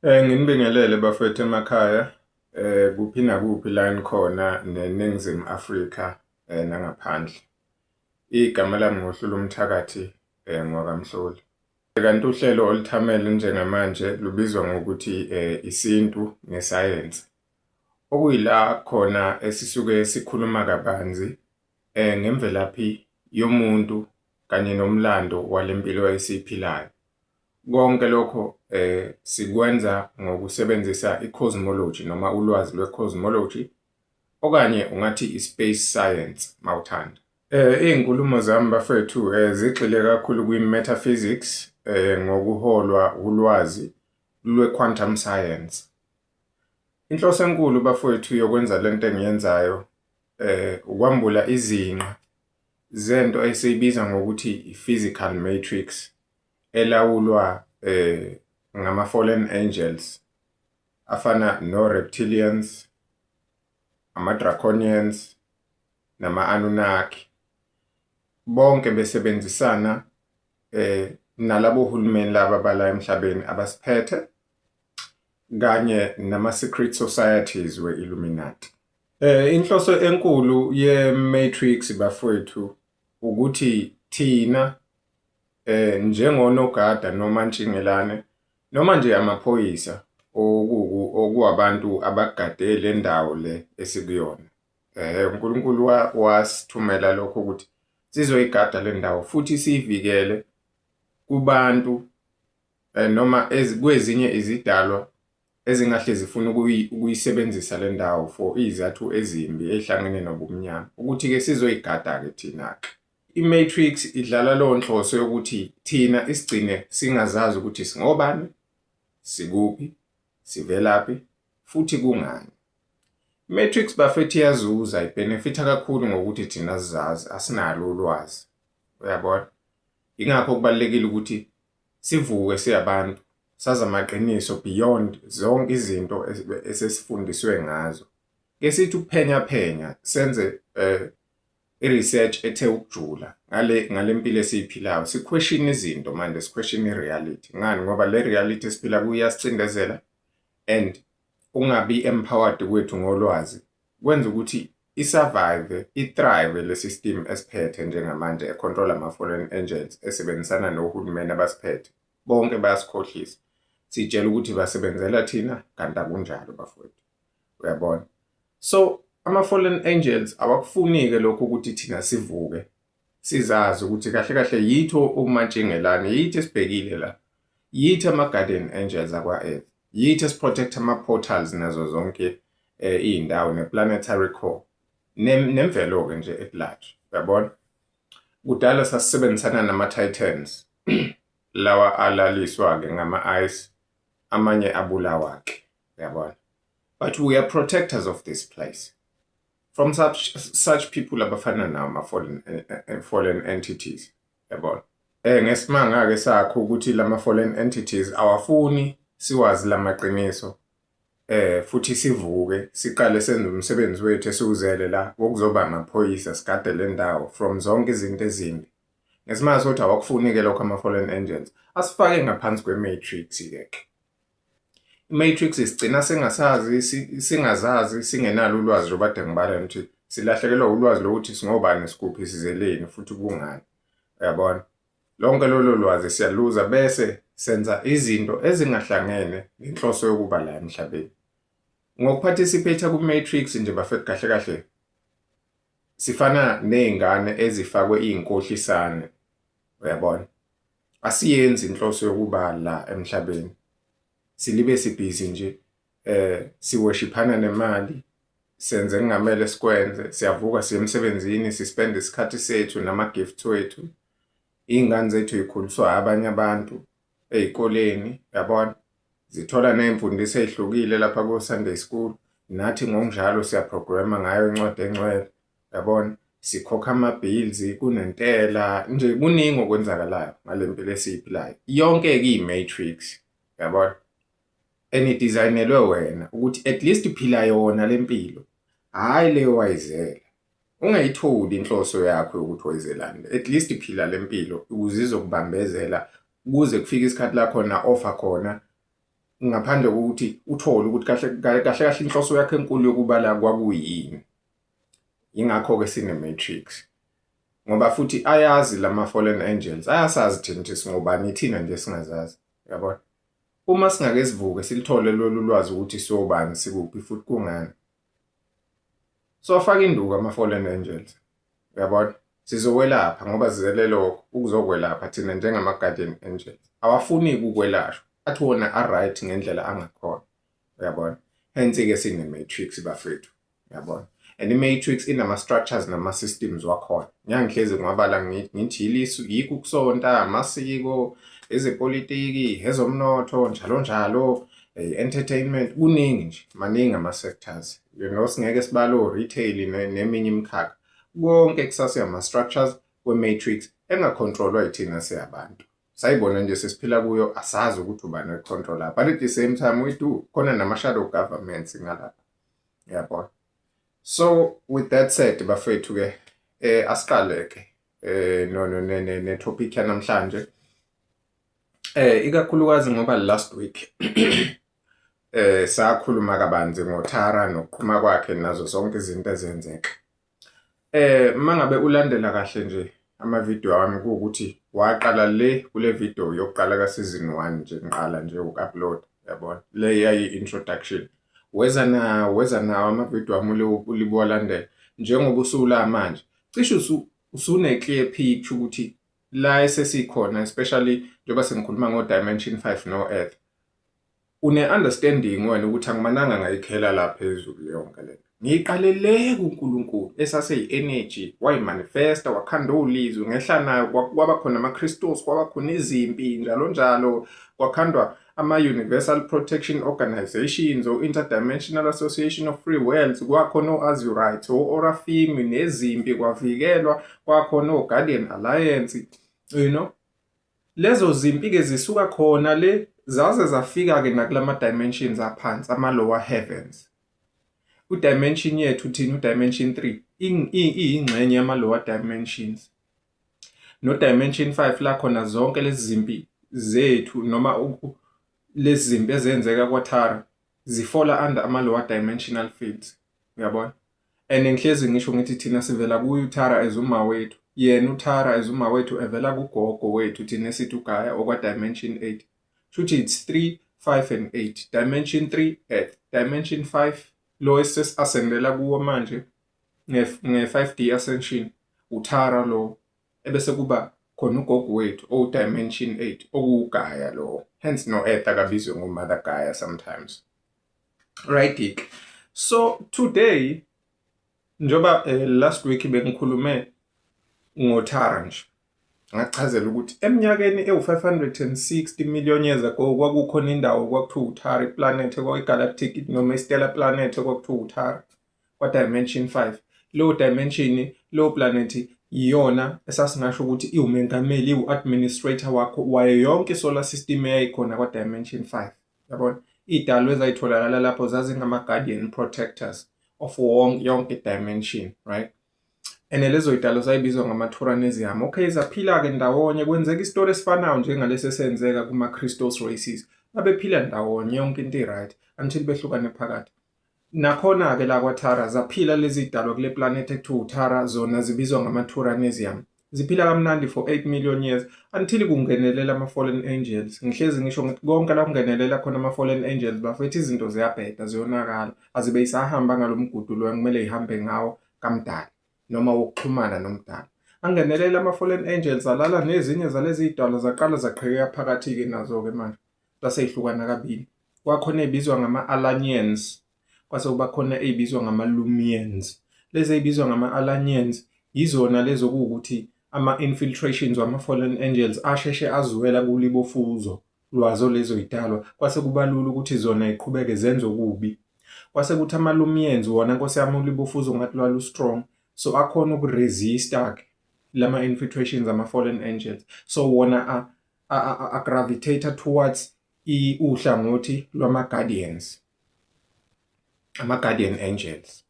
Nginibingelele bafowethu emakhaya, kuphi nakuphi la enikhona neNingizimu Afrika nangaphandle. Igama lami nguHlulumthakathi ngwaKaMhloli. Kanti uhlelo oluthamele njengamanje lubizwa ngokuthi isintu nesayensi. Okuyila khona esisuke sikhuluma kabanzi ngemvelaphi yomuntu kanye nomlando wale mpilo esiyiphilayo. Konke lokho sikwenza ngokusebenzisa i-cosmology noma ulwazi lwe-cosmology okanye ungathi i-space science mawuthanda. Iy'nkulumo zami bafethu zigxile kakhulu kwi-metaphysics ngokuholwa ulwazi lwe-quantum science. Inhloso enkulu bafowethu yokwenza lento engiyenzayo ukwambula izinqa zento esiyibiza ngokuthi i-physical matrix elawulwa ngama-fallen angels afana no-reptilians, ama-draconians nama-anunnaki, bonke besebenzisana nalabo hulumeni laba bala emhlabeni abasiphethe kanye nama-secret societies we-Illuminati. Inhloso enkulu ye-matrix bafowethu ukuthi thina njengonogada noma ntshingelane noma nje amaphoyisa okuwabantu abagade le ndawo le esikuyona. UNkulunkulu wasithumela lokho ukuthi sizoyigada le ndawo futhi siyivikele kubantu noma kwezinye izidalwa ezingahle zifune ukuyisebenzisa le ndawo for iy'zathu ezimbi ey'hlangene nobumnyama. Ukuthi-ke sizoyigada-ke thina-ke. I-matrix idlala leyo nhloso yokuthi thina isigcine singazazi ukuthi singobani, sikuphi, sivelaphi futhi kungani. I-matrix bafethu iyazuza, ibhenefitha kakhulu ngokuthi thina sizazi, asinalo ulwazi. Uyabona? Yingakho kubalulekile ukuthi sivuke siyabantu sazi amaqiniso beyond zonke izinto esesifundiswe ngazo. Ke sithi ukuphenya phenya senze i-research ethe ukujula ngale mpilo esiyiphilayo, si-question izinto manje, si-question i-reality. Ngani? Ngoba le reality esiphila kuyo iyasicindezela and ukungabi empowered kwethu ngolwazi kwenza ukuthi i-survive, i-thrive le system esiphethe njengamanje e-control ama-fallen angels esebenzisana nohulumeni abasiphethe. Bonke bayasikhohlisa, sitshela ukuthi basebenzela thina kanti akunjalo bafowethu. Uyabona? So ama-fallen angels awakufuni-ke lokho ukuthi thina sivuke sizazi ukuthi kahle kahle yithi omantshingelane, yithi esibhekile la, yithi ama-guardian angels akwa-earth, yithi esi-protect ama-portals nazo zonke iy'ndawo ne-planetary core nemvelo-ke nje at large. Uyabona? Kudala sasisebenzisana nama-titans lawa alaliswa-ke ngama-ice, amanye abulawa-ke. Uyabona? But we are protectors of this place from such people abafana nawo ama-fallen fallen entities. Uyabona? Ngesimanga-ke sakho ukuthi lama fallen entities awafuni siwazi lamaqiniso futhi sivuke siqale senze umsebenzi wethu esiwuzele la wokuzoba amaphoyisa sigade le ndawo from zonke izinto ezimbi. Ngesimanga sokuthi awakufuni-ke lokho ama-fallen angels, asifake ngaphansi kwe-matrix-ke. I-matrix isigcina singasazi, singazazi, singenalo ulwazi njengoba kade ngibala ukuthi silahlekelwa ulwazi lokuthi singobani, sikuphi, sizeleni futhi kungani. Uyabona? Lonke lolo lwazi siyaluza bese senza izinto ezingahlangene nenhloso yokuba la emhlabeni. Ngokuparticipate ku-matrix nje bafethu, kahle kahle sifana nezingane ezifakwe inkohlisane, uyabona? Asiyenzi inhloso yokuba la emhlabeni, silibe sibhizi nje, siworshiphana nemali, senze kungamele sikwenze. Siyavuka siye emsebenzini, sispend isikhathi sethu nama-gifts wethu, iy'ngane zethu y'khuliswa abanye abantu ey'koleni, yabona, zithola ney'mfundiso ey'hlukile lapha ko-Sunday school. Nathi ngokunjalo siyaprograma ngayo incwadi engcwele, yabona, sikhokha ama-bills, kunentela nje, kuningi okwenzakalayo ngale mpilo esiyiphilayo. Yonke-ke iyi-matrix, yabona, enidizayinelwe wena ukuthi at least phila yona le mpilo, hhayi leyo wayizela. Ungayitholi inhloso yakho yokuthi wayizelani, at least phila le mpilo ukuze izokubambezela kuze kufike isikhathi la khona ofa khona, ngaphandle kokuthi uthole ukuthi kahle kahle kahle inhloso yakho enkulu yokuba la kwakuyini. Yingakho-ke sine-matrix, ngoba futhi ayazi lama-fallen angels, ayasazi thina ukuthi singobani, thina nje singazazi, yabona. Uma singake sivuke silithole lolu lwazi ukuthi siwobani, sikuphi futhi kungani, sowafaka induku ama-fallen angels, uyabona, sizokwelapha ngoba sizele lokho ukuzokwelapha thina njengama-guardian angels. Awafuni ukwelashwa, athi wona a-right ngendlela angakhona, uyabona. Hence-ke sine-matrix bafethu, uyabona, and i-matrix inama-structures nama-systems wakhona. Ngiyangihlezi ngiwabala ngithi yilisu, yikho ukusonta, amasiko, ezepolitiki, ezomnotho, njalo njalo, entertainment, kuningi nje, maningi ama-sectors, singeke sibale o-retail neminye imikhakha. Konke kusase ama-structures we-matrix engacontrolwa yithina siyabantu. Sayibona nje sesiphila kuyo, asazi ukuthi ubani oyicontrola, but at the same time we do khona nama-shadow governments ngalapha, uyabona. So with that said bafethu ke, asiqale ke no no ne ne topic yanamhlanje, ikakhulukazi ngoba last week sakhuluma kabanzi ngoThara nokuqhuma kwakhe nazo zonke izinto ezenzeka. Mangabe ulandela kahle nje ama-video wami, kuwukuthi waqala le kule video yokuqala ka season 1 nje, ngiqala nje uku-upload, yabona, le yayi introduction, weza nawo, weza nawo ama-video wami ulibuwalandela njengoba usula manje, cishe usune clear picture ukuthi la esesikhona, especially njengoba sengikhuluma ngo dimension 5 no Earth, une understanding wena ukuthi angimananga ngayikhela la phezulu yonke lento. Ngiyiqale le kuNkulunkulu esase-energy, wayimanifesta, wakhanda ulizwi, ngehla nayo, kwaba khona ama-crystals, kwaba khona izimpi, njalo njalo, kwakhandwa ama-Universal Protection Organizations, o-Interdimensional Association of Free Worlds, kwakhona o-Azurite, o-Oraphim nezimpi, kwavikelwa, kwakhona o-Guardian Alliance. Lezo zimpi-ke zisuka khona le zaze zafika-ke nakulama dimensions aphansi, ama-lower heavens. U-dimension yethu thina, u-dimension 3, iyingxenye yama-lower dimensions. No-dimension 5 la khona zonke lezi zimpi zethu noma lezi zimpi ezenzeka kwaThara zifola under ama-lower dimensional fields, uyabona. And ngihlezi ngisho ngithi thina sivela kuyo uThara as uma wethu, yena uThara as uma wethu evela kugogo wethu thina esithi uGaya okwa dimension 8. Shuthi it's 3, 5 and 8. Dimension 3 Earth, dimension 5 lo esesi-ascendela kuwo manje nge-5D ascension, uThara lo, ebese kuba khona ugogo wethu owu dimension 8 okuwuGaya lo. Hence no Earth akabizwe ngo-Mother Gaia sometimes, right? Dick, so today, njoba last week bengikhulume ngoThara nje, ngachazela ukuthi eminyakeni ewu-560 million years ago kwakukhona indawo kwakuthiwa uThara, iplanet ekwakuyi-galactic noma i-stellar planet ekwakuthiwa uThara kwa-dimension 5. Leyo dimension, leyo planet, iyona esasingasho ukuthi iwumengameli, iwu-administrator wakho wayo yonke i-solar system eyayikhona kwa-dimension 5, yabona. Iy'dalwa ezayitholakala lapho zazingama-guardian protectors of yonke i-dimension, right? And lezo y'dalwa zayibizwa ngama-Turanesium. Okay, zaphila-ke ndawonye, kwenzeka isitori esifanayo njengalesi esenzeka kuma-Christos races. Babephila ndawonye, yonke into i-right until behlukane phakathi. Nakhona-ke la kwaThara zaphila lezi y'dalwa kule planet ekuthiwa uThara, zona zibizwa ngama-Turanesium. Ziphila kamnandi for 8 million years until kungenelela ama-fallen angels. Ngihlezi ngisho ngithi konke la kungenelela khona ama-fallen angels bafethu, izinto ziyabheda, ziyonakala, azibe isahamba ngalo mgudu lo kumele ihambe ngawo kamdali noma wokuxhumana nomdali. Angenelela ama-fallen angels, alala nezinye zalezi zidalwa, zaqala zaqhekeka phakathi-ke nazo-ke manje, zaseyihlukana kabili. Kwakhona ey'bizwa ngama-Alanians, kwase kuba khona ey'bizwa ngama-Lumians. Lezi ey'bizwa ngama-Alanians yizona lezo kuwukuthi ama-infiltrations wama-fallen angels asheshe azwela kulibofuzo lwazo lezo yidalwa, kwase kuba lula ukuthi zona yiqhubeke zenze okubi. Kwase kuthi ama-Lumians wona, nkosi yami, ulibofuzo ngathi lwalu-strong, so akhona ukuresista-ke lama-infiltrations ama-fallen angels, so wona a-gravitate towards uhlangothi lwama-guardians, ama-guardian angels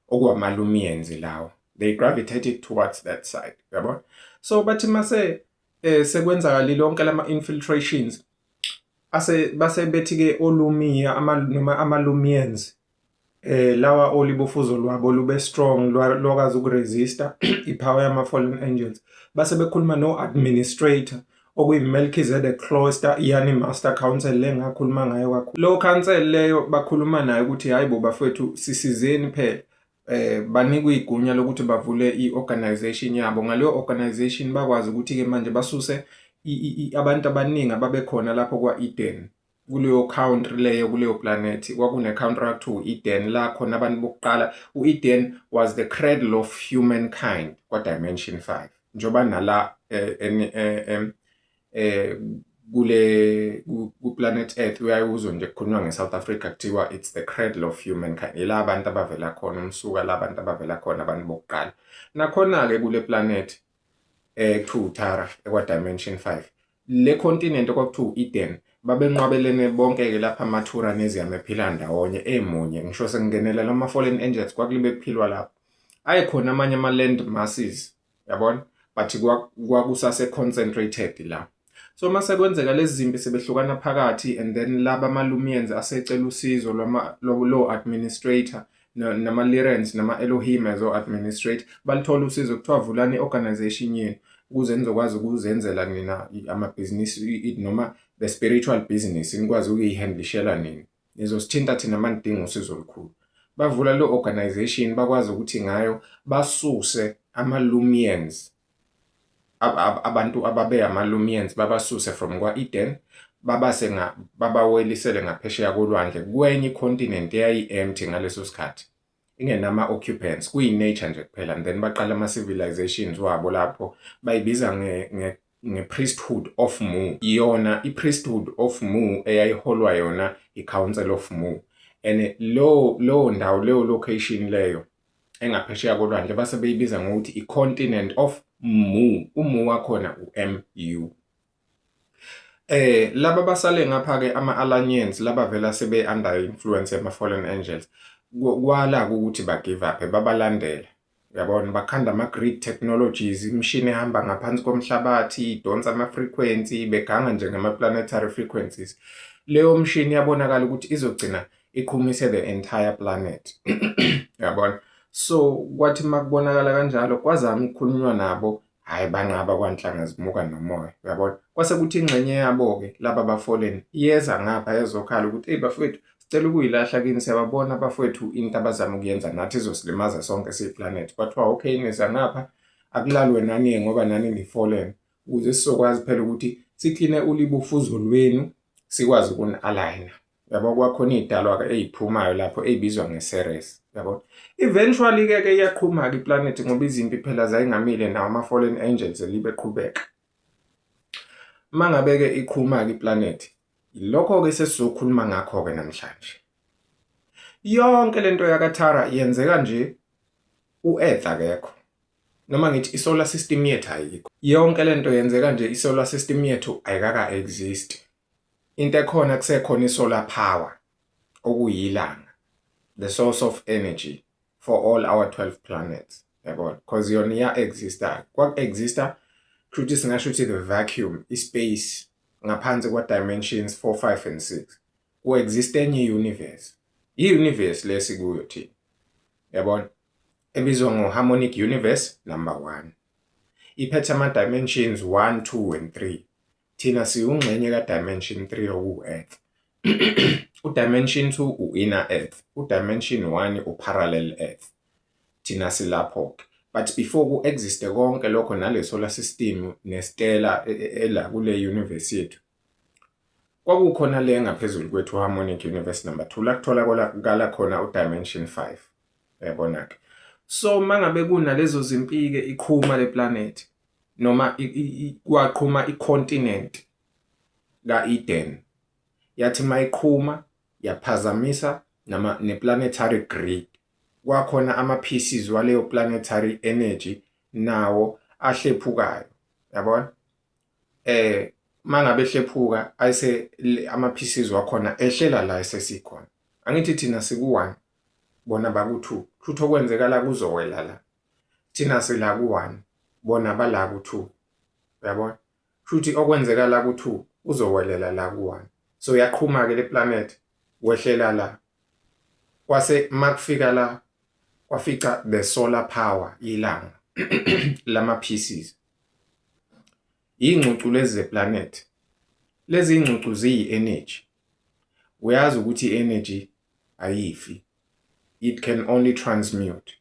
okuwama-Lumians lawo. They gravitated towards that side, yabo. So bathi mase sekwenzakalile lonke lama infiltrations, ase base bethi ke oLumia ama noma ama-Lumians lawa olibofuzo lwabo lube strong, lwakwazi ukuresista ipower yama fallen angels, base bekhuluma no administrator okuyi-Melchizedek Cloister, yani Master Council le ngakhuluma ngayo kakhulu. Lo council leyo bakhuluma nayo ukuthi hayi bo bafethu, sisizeni phela. Banikwe igunya lokuthi bavule i-organization yabo. Ngaleyo organization bakwazi ukuthi-ke manje basuse abantu abaningi ababekhona lapho kwa-Eden, kuleyo country leyo, kuleyo planet. Kwakune country ekuthiwa u-Eden, la khona abantu bokuqala. U-Eden was the cradle of humankind kwa-dimension 5, njengoba nala kule ku-planet Earth uyayuzwa nje kukhulunywa nge-South Africa kuthiwa it's the cradle of humankind, ila abantu abavela khona, umsuka la abantu abavela khona, abantu bokuqala. Nakhona-ke kule planet kuthiwa uTara ekwa-dimension 5, le continent okwakuthiwa u-Eden, babenqwabelene bonke-ke lapha amaThura neziyama ephila ndawonye emunye. Ngisho sekungenelela ama-fallen angels, kwakulibe kuphilwa lapho. Ayekhona amanye ama-land masses, yabona, but kwakusase concentrated la. So mase kwenzeka lezi zimpi, sebehlukana phakathi, and then laba ama-Lumians asecela usizo lwama lo administrator nama-Lyrans nama-Elohim as o-administrator. Balithola usizo, kuthiwa vulani i-organization yenu ukuze nizokwazi ukuzenzela nina amabhizinisi noma the spiritual business, nikwazi ukuyihandlishela nina, nizosithinta thina uma nidinga usizo olukhulu. Bavula lo organization, bakwazi ukuthi ngayo basuse ama-Lumians, abantu ababe ama-Lumians, babasuse from kwa-Eden, babase nga babawelisele ngaphesheya kolwandle kwenye icontinent eyayi-empty ngaleso sikhathi, ingenama-occupants, kuyi-nature nje kuphela. And then baqala ama-civilizations wabo lapho, bayibiza nge-priesthood of Mu. Yona i-priesthood of Mu eyayiholwa yona i-Council of Mu, and lo ndawo leyo, location leyo engaphesheya kolwandle, base beyibiza ngokuthi i-continent of Mu. UMu wakhona u-MU. Laba basale ngapha ke ama-Alanians laba vela sebe under influence yama fallen angels, kwala ukuthi ba give up, babalandela, uyabona. Bakhanda ama-grid technologies, imishini ehamba ngaphansi komhlabathi, idonsa ama-frequency, beganga nje ngama-planetary frequencies. Leyo mshini yabonakala ukuthi izogcina iqhumise the entire planet, uyabona. So kwathi makubonakala kanjalo, kwazama ukukhulunywa nabo, hhayi, banqaba kwanhlanga zimuka nomoya, uyabona. Kwase kuthi ingxenye yabo-ke laba ba-fallen iyeza ngapha yazokhala ukuthi eyi bafowethu, sicela ukuyilahla kini, siyababona bafowethu, into abazama ukuyenza nathi izosilimaza sonke siyi-planet. Kwathiwa okay, niza ngapha, akulalwe nani ngoba nani ni-fallen, ukuze sizokwazi phela ukuthi sikline ulibofuzo lwenu, sikwazi ukuni-aligna, yabo. Kwakhona iy'dalwa-ke ey'phumayo lapho ey'bizwa nge-Ceres, yabo. Eventually-ke ke iyaqhuma-ke iplanethi, ngoba izimpi phela zayingamile, nawo ama-fallen angels elibe eqhubeka. Uma ngabe-ke iqhuma-ke iplanethi, ilokho-ke sesizokhuluma ngakho-ke namhlanje. Yonke lento yakaThara yenzeka nje u-Earth akekho, noma ngithi i-solar system yethu ayikho. Yonke lento yenzeka nje i-solar system yethu ayikaka-exist. Into ekhona, kusekhona i-solar power, okuyilanga, the source of energy for all our 12 planets, yabona, because yona iya-exista. Kwaku-exista, kusho singasho ukuthi the vacuum, i-space ngaphansi kwa-dimensions 4, 5 and 6, ku-exist enye i-universe, i-universe lesikuyo thina, yabona, ebizwa ngo-harmonic universe number 1. Iphethe ama dimensions 1, 2 and 3. Thina siwungxenye ka dimension 3 oku-Earth. U-dimension 2 u-inner Earth, u-dimension 1 u-parallel Earth. Thina silapho-ke. But before ku-existe konke lokho nale solar system ne-stellar ela kule universe yethu, kwakukhona le ngaphezulu kwethu, harmonic universe number 2, la kutholakala khona u-dimension 5, uyabona-ke. So mangabe kunalezo zimpi-ke, iqhuma le planet noma kwaqhuma i-continent ka-Eden, yathi mayiqhuma yaphazamisa nama ne-planetary grid. Kwakhona ama-pieces waleyo planetary energy nawo ahlephukayo, yabona. Mangabe ehlephuka ayise ama-pieces wakhona ehlela la esesikhona. Angithi thina siku-1, bona baku-2, kusho okwenzeka la kuzowela la. Thina sila ku-1, bona bala ku-2, uyabona. Shuthi okwenzeka la ku-2 kuzowelela la ku-1. So yaqhuma-ke le planet, wehlela la. Kwase makufika la kwafica the solar power, ilanga lama pieces. Ingcucu lezi zeplanet, lezi ingcucu ziyi-energy. Uyazi ukuthi i-energy ayifi, it can only transmute.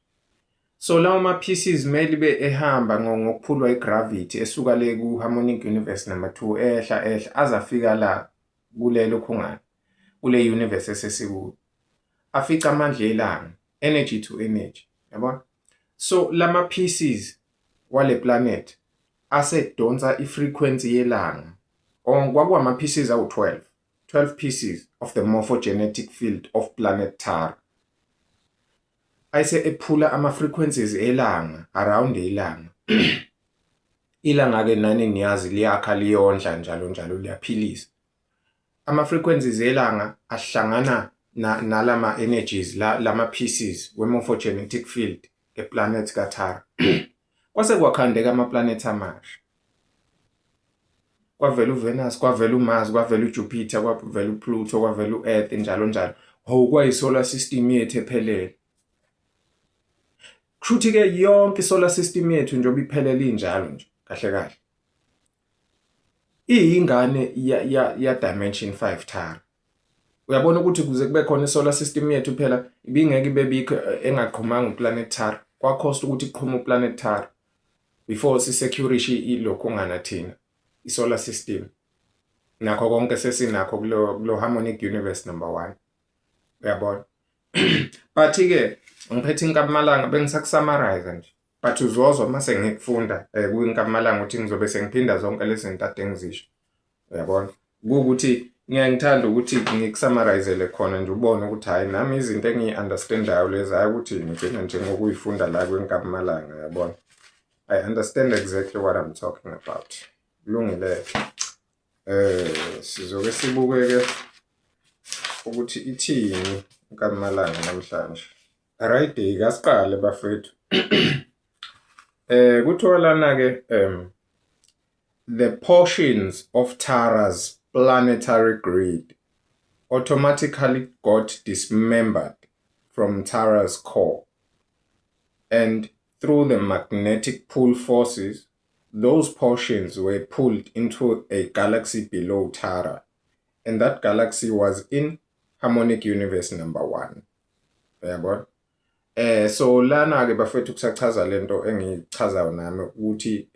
So lawo ma-pieces mele ibe ehamba ngokuphulwa i-gravity, esuka le ku-harmonic universe number 2, ehla ehla aze afika la kulelo khungane, kule universe esesikuyo, afica amandla elanga, energy to energy, yabona. So lama pieces wale planet asedonsa i-frequency yelanga. Kwakuwama pieces awu-12, 12 pieces of the morphogenetic field of planet Tara, ayise ephula ama-frequencies elanga around ilanga. Ilanga-ke nani niyazi liyakha, liyondla, njalo njalo, liyaphilisa. Ama-frequencies elanga ahlangana nalama energies la, lama pieces we-morphogenetic field eplanet kaTara, kwase kwakhandeka ama-planet amasha. Kwavela uVenus, kwavela uMars, kwavela uJupiter, kwavela uPluto, kwavela u-Earth, njalo njalo. Hawu, kwayi-solar system yethu ephelele. Kushuthi-ke yonke i-solar system yethu njengoba iphelele injalo nje, kahle kahle iyingane ya dimension 5 Tara. Uyabona ukuthi kuze kube khona i-solar system yethu phela ibingeke ibe bikho engaqhumanga uplanet Tara. Kwakhosta ukuthi iqhume uplanet Tara before si-secure ilokhu thina i-solar system nakho konke sesinakho kulo harmonic universe number 1, uyabona. But ke ngiphethe inkabumalanga, bengisakusummarize nje, but uzozwa mase ngikufunda kwinkabumalanga ukuthi ngizobe sengiphinda zonke lezi zinto ade ngizisho, uyabona. Kuwukuthi ngiyaye ngithanda ukuthi ngikusummarize khona nje, ubone ukuthi hhayi, nami izinto engiyi-understandayo lezi, hhayi ukuthi ngigcina nje ngokuyifunda la kwinkabumalanga, uyabona. I understand exactly what I'm talking about. Kulungile, sizoke sibuke-ke ukuthi ithini inkabumalanga namhlanje. Right, kasiqale bafethu. Kuthiwa lana ke the portions of Tara's planetary grid automatically got dismembered from Tara's core, and through the magnetic pull forces, those portions were pulled into a galaxy below Tara, and that galaxy was in harmonic universe number 1, uyabona. So lana ke bafethu kusachaza lento engichazayo nami ukuthi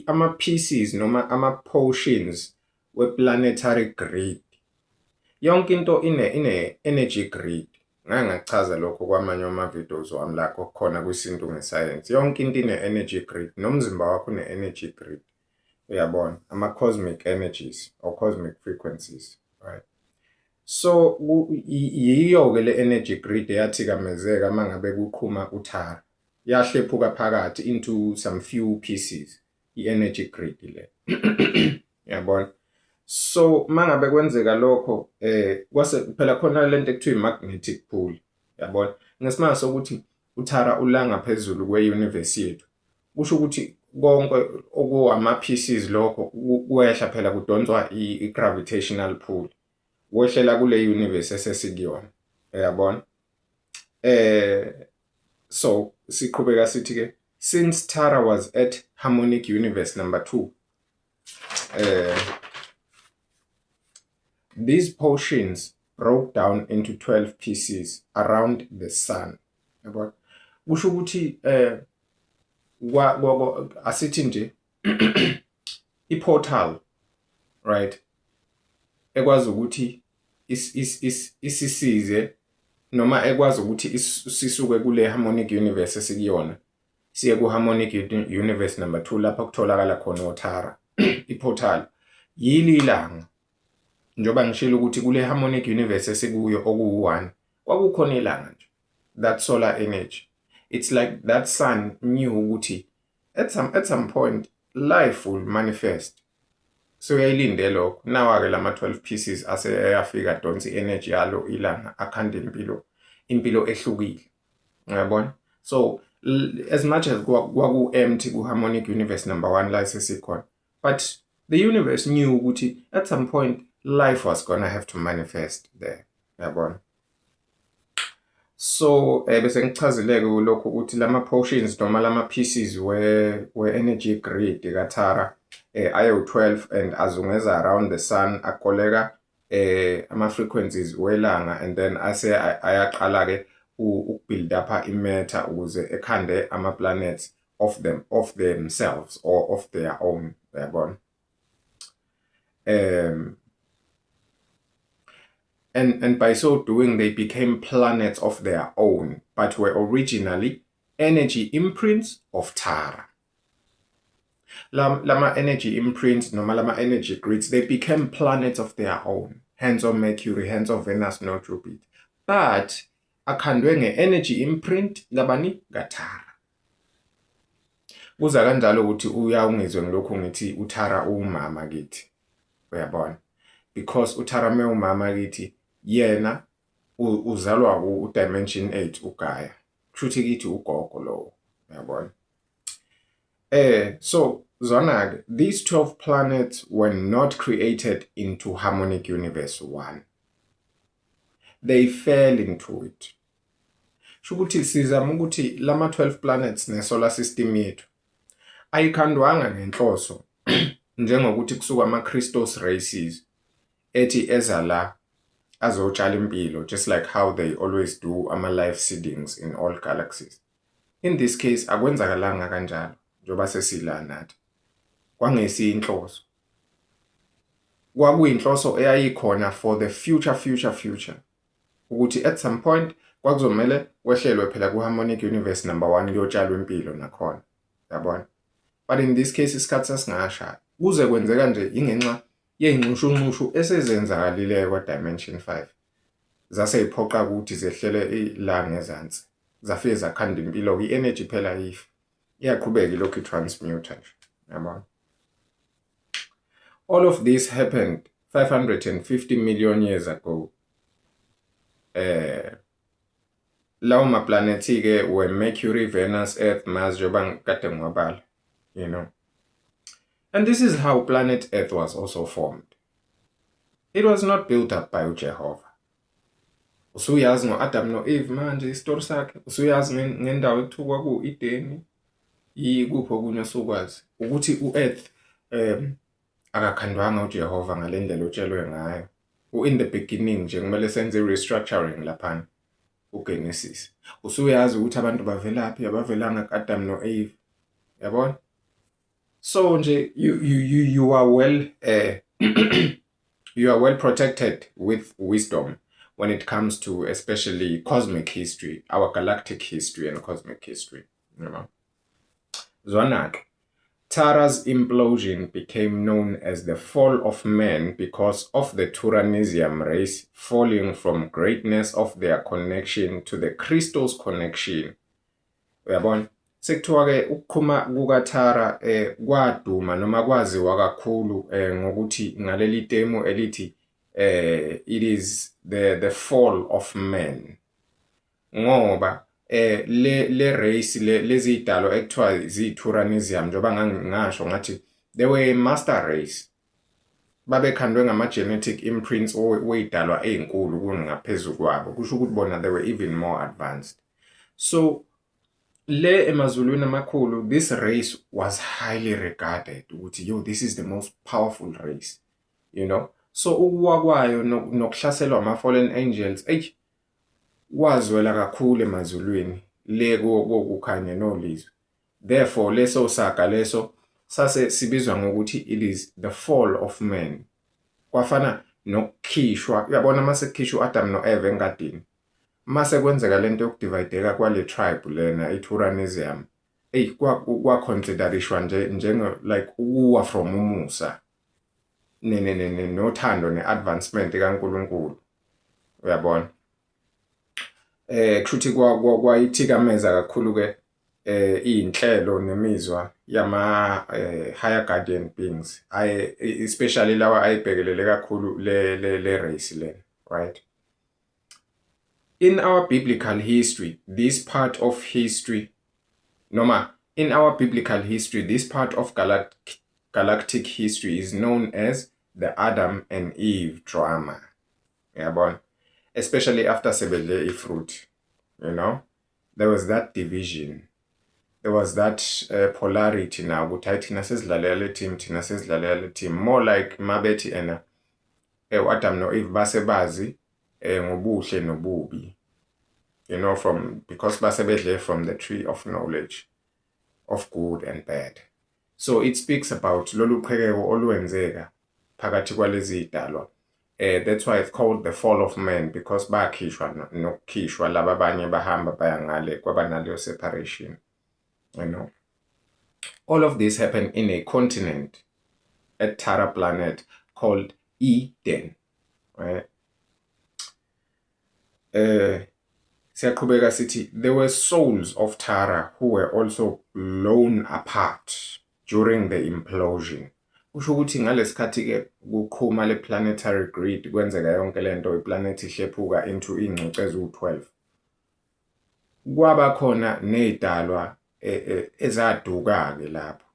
ama pieces noma ama portions we planetary grid. Yonke into ine energy grid. Ngake ngachaza lokho kwamanye ama videos wami la khona kwisintu ngesayensi. Yonke into ine energy grid, nomzimba wakho une energy grid, uyabona, ama cosmic energies or cosmic frequencies, right? So yiyo ke le energy grid eyathikamezeka mangabe kuqhuma uThara, yahlephuka phakathi into some few pieces, i-energy grid le, uyabona. So mangabe kwenzeka lokho, kwase phela khona lento ekuthiwa i-magnetic pull, yabona, ngesimanga sokuthi uThara ulanga phezulu kwe-universe yethu, kusho ukuthi konke okuwama pieces lokho kwehla phela, kudonswa i-gravitational pull, wehlela kule universe esesikuyona, uyabona. So siqhubeka sithi ke Since Tara was at harmonic universe number 2, these portions broke down into 12 pieces around the sun. Yabona, kusho ukuthi kwa asithi nje i-portal, right, ekwazi ukuthi isisize noma ekwazi ukuthi sisuke kule harmonic universe esikuyona siye ku harmonic universe number 2, lapha kutholakala khona oThara. I-portal yili ilanga. Njengoba ngishilo ukuthi kule harmonic universe esikuyo okuwu-1 kwakukhona ilanga nje, that solar energy. It's like that sun knew ukuthi at some point life will manifest, so uyayilinde lokho. Nawa-ke lama 12 pieces ase eyafika, donsa i-energy yalo ilanga, akhanda impilo ehlukile, uyabona. So as much as kwaku-empty ku-harmonic universe number 1 la sesikhona, but the universe knew ukuthi at some point life was gonna have to manifest there, uyabona. So bese ngichazile-ke lokhu ukuthi lama portions noma lama pieces we energy grid kaThara ayo-12 and azungeza around the sun, akoleka ama frequencies welanga, and then ase ayaqala ke ukubuild up i-matter ukuze ekhande ama planets of themselves or of their own, uyabona. And by so doing they became planets of their own, but were originally energy imprints of Tara. Lama energy imprints noma lama energy grids, they became planets of their own, hence of Mercury, hence of Venus no Jupiter, but akhandwe nge-energy imprint labani? KaThara. Kuza kanjalo ukuthi uyawungizwe ngilokhu ngithi uThara umama kithi, uyabona, because uThara umama kithi, yena uzalwa ku dimension 8 uGaya, kushuthi kithi ugogo lowo, uyabona. So zona ke, these 12 planets were not created into harmonic universe 1, they fell into it. Sho ukuthi sizama ukuthi lama 12 planets ne solar system yethu ayikhandwanga ngenhloso njengokuthi kusuka ama-Christos races ethi eza la azotshala impilo, just like how they always do ama-life seedings in all galaxies. In this case akwenzakalanga kanjalo. Njengoba sesila nathi, kwangesiyo inhloso, kwakuyinhloso eyayikhona for the future, future, future, ukuthi at some point kwakuzomele kwehlelwe phela ku-harmonic universe number 1 kuyotshalwa impilo nakhona, yabona. But in this case isikhathi sasingashaya kuze kwenzeka nje ingenxa yey'nxushunxushu esezenzakalile kwa-dimension 5, zase yiphoqa ukuthi zehlele la ngezansi, zafike zakhanda impilo. I-energy phela ifa iyaqhubeka ilokhu i-transmuter nje, yabona. All of this happened 550 million years ago. Lawo ma-planet ke were Mercury, Venus, Earth, Mars, njengoba kade ngiwabala. And this is how planet Earth was also formed. It was not built up by uJehova. Usuyazi ngo-Adam no-Eve manje isitori sakhe, usuyazi ngendawo ekuthiwa kwaku-Edeni, yikuphi okunye osukwazi ukuthi u-Earth akakhandwanga uJehova ngale ndlela otshelwe ngayo. U-in the beginning nje kumele senze i-restructuring laphana uGenesis. Usuyazi ukuthi abantu bavelaphi, abavelanga ku-Adam no-Eve, yabona. So nje you are well protected with wisdom when it comes to especially cosmic history, our galactic history and cosmic history. Zwana-ke, Tara's implosion became known as the fall of man because of the Turanisium race falling from greatness of their connection to the Christos connection. Uyabona? Sekuthiwa ke ukuqhuma kukaThara kwaduma noma kwaziwa kakhulu ngokuthi ngaleli temu elithi it is the fall of man, ngoba le race le lezi idalo ekuthiwa ziyi-Turanisium, njengoba ngangisho ngathi they were a master race, babekhandwe ngama-genetic imprints wey'dalwa ey'nkulu kungaphezulu kwabo, kusho ukuthi bona they were even more advanced. So Le emazulwini amakhulu, this race was highly regarded ukuthi, yo, this is the most powerful race. So ukuwa kwayo nokuhlaselwa ama-fallen angels, eyi, kwazwela kakhulu emazulwini le kokukhanya nolizwe. Therefore leso saga leso sase sibizwa ngokuthi it is the fall of man. Kwafana nokukhishwa, uyabona, mase kukhishwa uAdam noEva engadini, mase kwenzeka lento yokudivayideka kwale tribe lena iTuranism, ey, kwaconsiderishwa nje njenge like ukuwa from umusa ne nothando ne-advancement kaNkulunkulu, uyabona. Kushuthi kwayithikameza kakhulu ke iy'nhlelo nemizwa yama higher guardian beings aye, especially lawa ayibhekelele kakhulu le race le, right? In our biblical history this part of history, noma in our biblical history, this part of galactic history is known as the Adam and Eve drama, uyabona, especially after sebedle ifruit. There was that division, there was that polarity now ukuthi hayi, thina sesidlalela le team, thina sesidlalela le team, more like mabethi ena uAdam noEve base bazi ngobuhle nobubi from because base bedle from the tree of knowledge of good and bad. So it speaks about lolu qhekeko olwenzeka phakathi kwalezi zidalwa. That's why it's called the fall of man, because bakhishwa nokukhishwa laba abanye, bahamba baya ngale, kwaba naleyo separation. All of this happened in a continent at Tara planet called Eden, right? Siyaqhubeka sithi there were souls of Tara who were also blown apart during the implosion. Kusho ukuthi ngalesikhathi ke kuqhuma le planetary grid, kwenzeka yonke lento, iplanet ihlephuka into ingcuce eziwu-12, kwaba khona nezidalwa ezaduka ke lapho.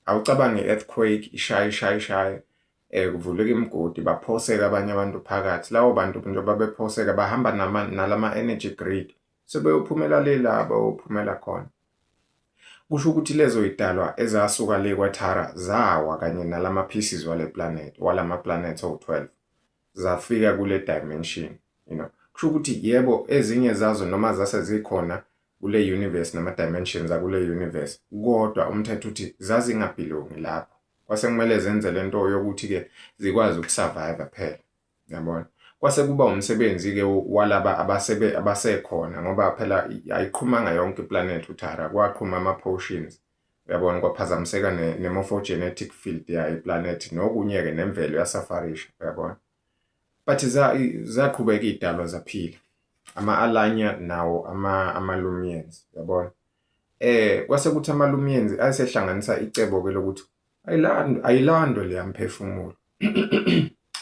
Awucabange, earthquake ishaya, ishaya, ishaya, kuvuleka imigodi, baphoseka abanye abantu phakathi. Labo bantu njengoba bephoseka bahamba nalama energy grid, sebeyophumela le la bayophumela khona. Kusho ukuthi lezo yidalwa ezasuka le kwaThara zawa kanye nalama pieces wale planet, walama planets awu-12, zafika kule dimension. Kusho ukuthi yebo, ezinye zazo noma zase zikhona kule universe nama dimensions akule universe, kodwa umthetho uthi zazingabelongi lapho. Kwase kumele zenze lento yokuthi ke zikwazi ukusurvive phela, yabona. Kwase kuba umsebenzi ke walaba abasebe abasekhona, ngoba phela ayiqhumanga yonke iplanet uThara, kwaqhuma ama portions, uyabona, kwaphazamiseka ne-morphogenetic field yayo iplanet nokunye ke, nemvelo yasafarisha, uyabona. But zaqhubeka idalwa zaphila, ama-Alanya nawo ama-Lumians, uyabona. Kwase kuthi ama-Lumians ayesehlanganisa icebo ke lokuthi ayilandwe, ayilandwe leya mphefumulo,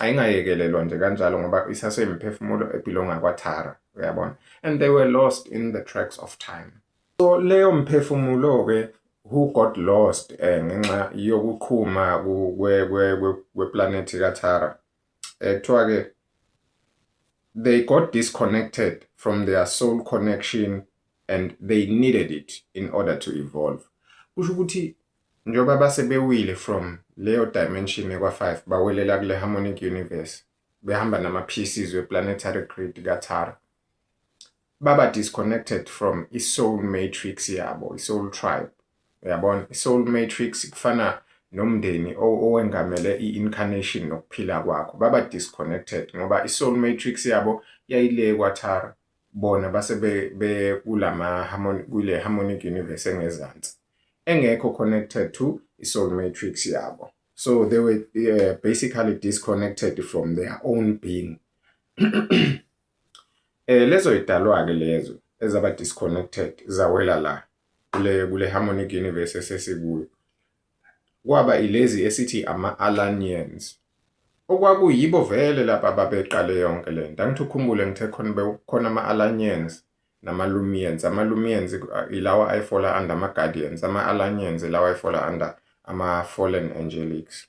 ayingayekelelwa nje kanjalo, ngoba isaseyimiphefumulo ebelonga kwaThara, uyabona, and they were lost in the tracks of time. So leyo mphefumulo ke who got lost ngenxa yokuqhuma kweplanethi kaThara, kuthiwa ke they got disconnected from their soul connection and they needed it in order to evolve. Kusho ukuthi njengoba base bewile from leyo dimension ekwa-5, bawelela kule harmonic universe behamba nama-pieces we-planetary grid kaThara, baba disconnected from i-soul matrix yabo, i-soul tribe, uyabona. I-soul matrix kufana nomndeni owengamele i-incarnation nokuphila kwakho. Baba disconnected ngoba i-soul matrix yabo yayile kwaThara, bona base be kulama harmonic, kule harmonic universe engezansi engekho connected to i-soul matrix yabo. So they were basically disconnected from their own being. Lezo idalwa ke lezo ezaba disconnected zawela la kule harmonic universe esesikuyo, kwaba ilezi esithi ama-Alanians, okwakuyibo vele lapha ababeqale yonke lento. Angithi ukhumbule ngithe khona bekukhona ama-Alanians nama-Lumians. Ama-Lumians ilawa ayifola under ama-Guardians, ama-Alanians ilawa ayifola under ama-Fallen Angelics.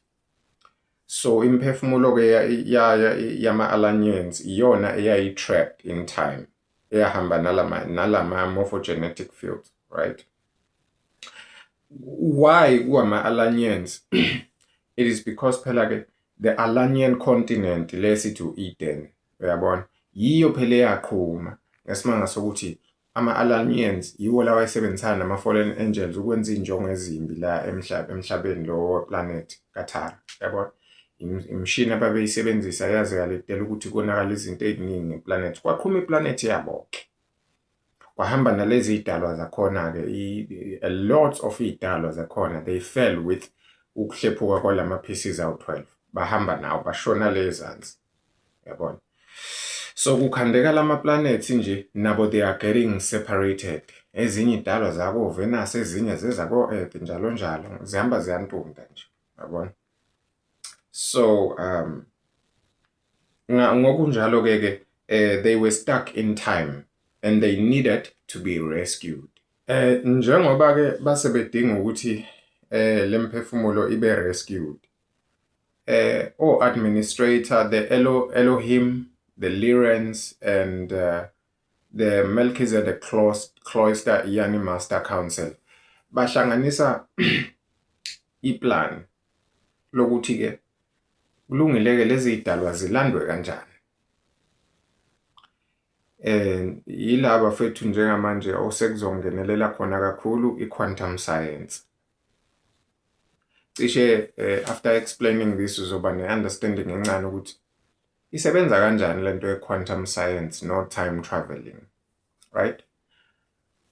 So imphefumulo-ke yama-Alanians iyona eyayi-trapped in time, eyahamba nalama morphogenetic fields, right? Why kuwama-Alanians? It is because phela ke the Alanian continent lesithi u-Eden, uyabona, yiyo phela eyaqhuma ngesimanga sokuthi ama-Alanians yiwo lawa ayesebenzisana nama-fallen angels ukwenza iy'njongo ezimbi la emhlabeni lo planet kaThara, uyabona. Imishini ababeyisebenzisa yaze yaletela ukuthi konakala izinto ey'ningi ngeplanethi, kwaqhuma iplanethi yabo-ke. Kwahamba nalezi iy'dalwa zakhona-ke, a lot of iy'dalwa zakhona, they fell with ukuhlephuka kwalama pieces awu-12, bahamba nawo bashona le ezansi, yabona. So kukhandeka lama planets nje nabo, they are getting separated. Ezinye iy'dalwa zako-Venus, ezinye zezako-Earth, njalo njalo, zihamba ziyantunda nje, yabona. So ngokunjalo-ke ke they were stuck in time and they needed to be rescued. Njengoba ke base bedinga ukuthi lemphefumulo ibe rescued, o administrator, the Elohim, the Lyrans and the Melchizedek Cloister Yani Master Council, bahlanganisa iplan lokuthi ke kulungile ke lezi idalwa zilandwe kanjani. Yilaba fethu njengamanje osekuzongenelela khona kakhulu i-quantum science. Cishe after explaining this uzoba ne-understanding encane ukuthi isebenza kanjani lento ye-quantum science no time traveling, right?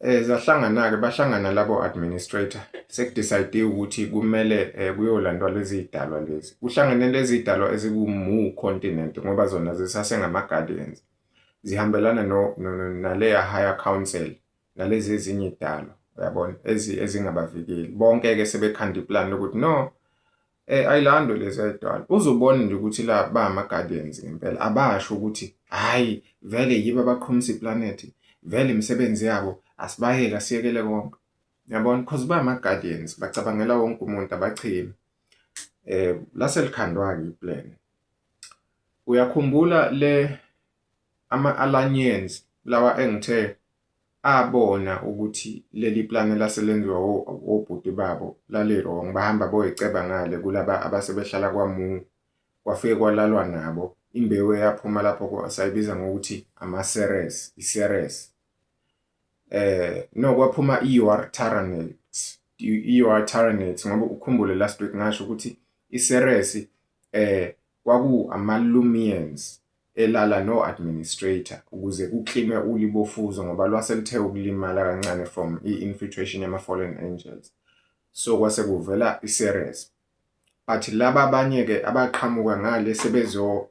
Zahlangana-ke, bahlangana labo administrator, sekudecide ukuthi kumele kuyolandwa lezi idalwa lezi. Kuhlangene lezi idalwa eziku-Mu continent ngoba zona zisasengama-guardians, zihambelana no naleya higher council nalezi ezinye idalwa, uyabona, ezingabavikeli bonke-ke. Sebekhanda iplan lokuthi no, ayilandwe lezi ayidalwa. Uzobona nje ukuthi la ba ama-guardians ngempela, abasho ukuthi hhayi vele yibo abaqhumisa iplanethi, vele imisebenzi yabo, asibayeke, asiyekele konke, yabona, because ba ama-guardians, bacabangela wonke umuntu, abachimi. Lase likhandwa-ke iplan. Uyakhumbula le ama-Alanians lawa engithe abona ukuthi leli plan laselenziwa obhuti babo lali wrong, bahamba boyiceba ngale kulaba abasebehlala kwaMu, kwafike kwalalwa nabo. Imbewu eyaphuma lapho sayibiza ngokuthi ama-Ceres, i-Ceres. No, kwaphuma i-UR Tyranids, i-UR Tyranids, ngoba ukhumbule last week ngasho ukuthi i-Ceres kwaku ama-Lumians elala no-administrator ukuze kuklime ulibofuzo ngoba lwaseluthe ukulimala kancane from i-infiltration yama-fallen angels. So kwase kuvela i-Ceres, but laba abanye-ke abaqhamuka ngale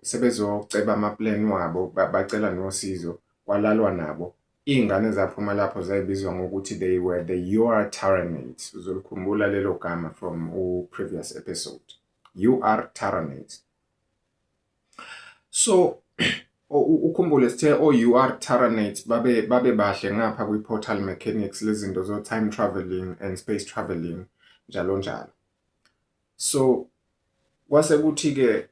sebezoceba ama-plan wabo, bacela nosizo, kwalalwa nabo. Iy'ngane zaphuma lapho zayibizwa ngokuthi they were the UR Tyranids. Uzolikhumbula lelo gama from u-previous episode, UR Tyranids. So ukhumbule sithe o-UR Tyranids babe bahle ngapha kwi-portal mechanics, lezi zinto zo-time traveling and space traveling, njalo njalo. So kwase kuthi-ke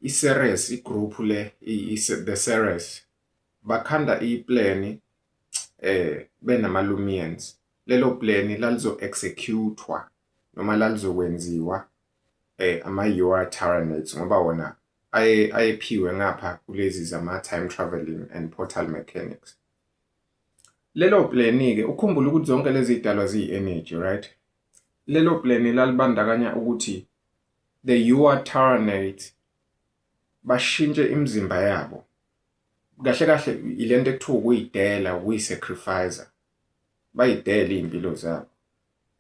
i-Ceres, igroup le, the Ceres, bakhanda iplan benama-Lumians. Lelo plan lalizo execute-wa noma lalizokwenziwa ama-UR Tyranids ngoba wona ayephiwe ngapha kulezi zama-time traveling and portal mechanics. Lelo plan-ke, ukhumbule ukuthi zonke lezi zidalwa ziyi-energy, right? Lelo plan lalibandakanya ukuthi the UR Tyranids bashintshe imizimba yabo. Kahle kahle ilento ekuthiwa ukuyidela, ukuyisacrifice, bayidele iy'mpilo zabo,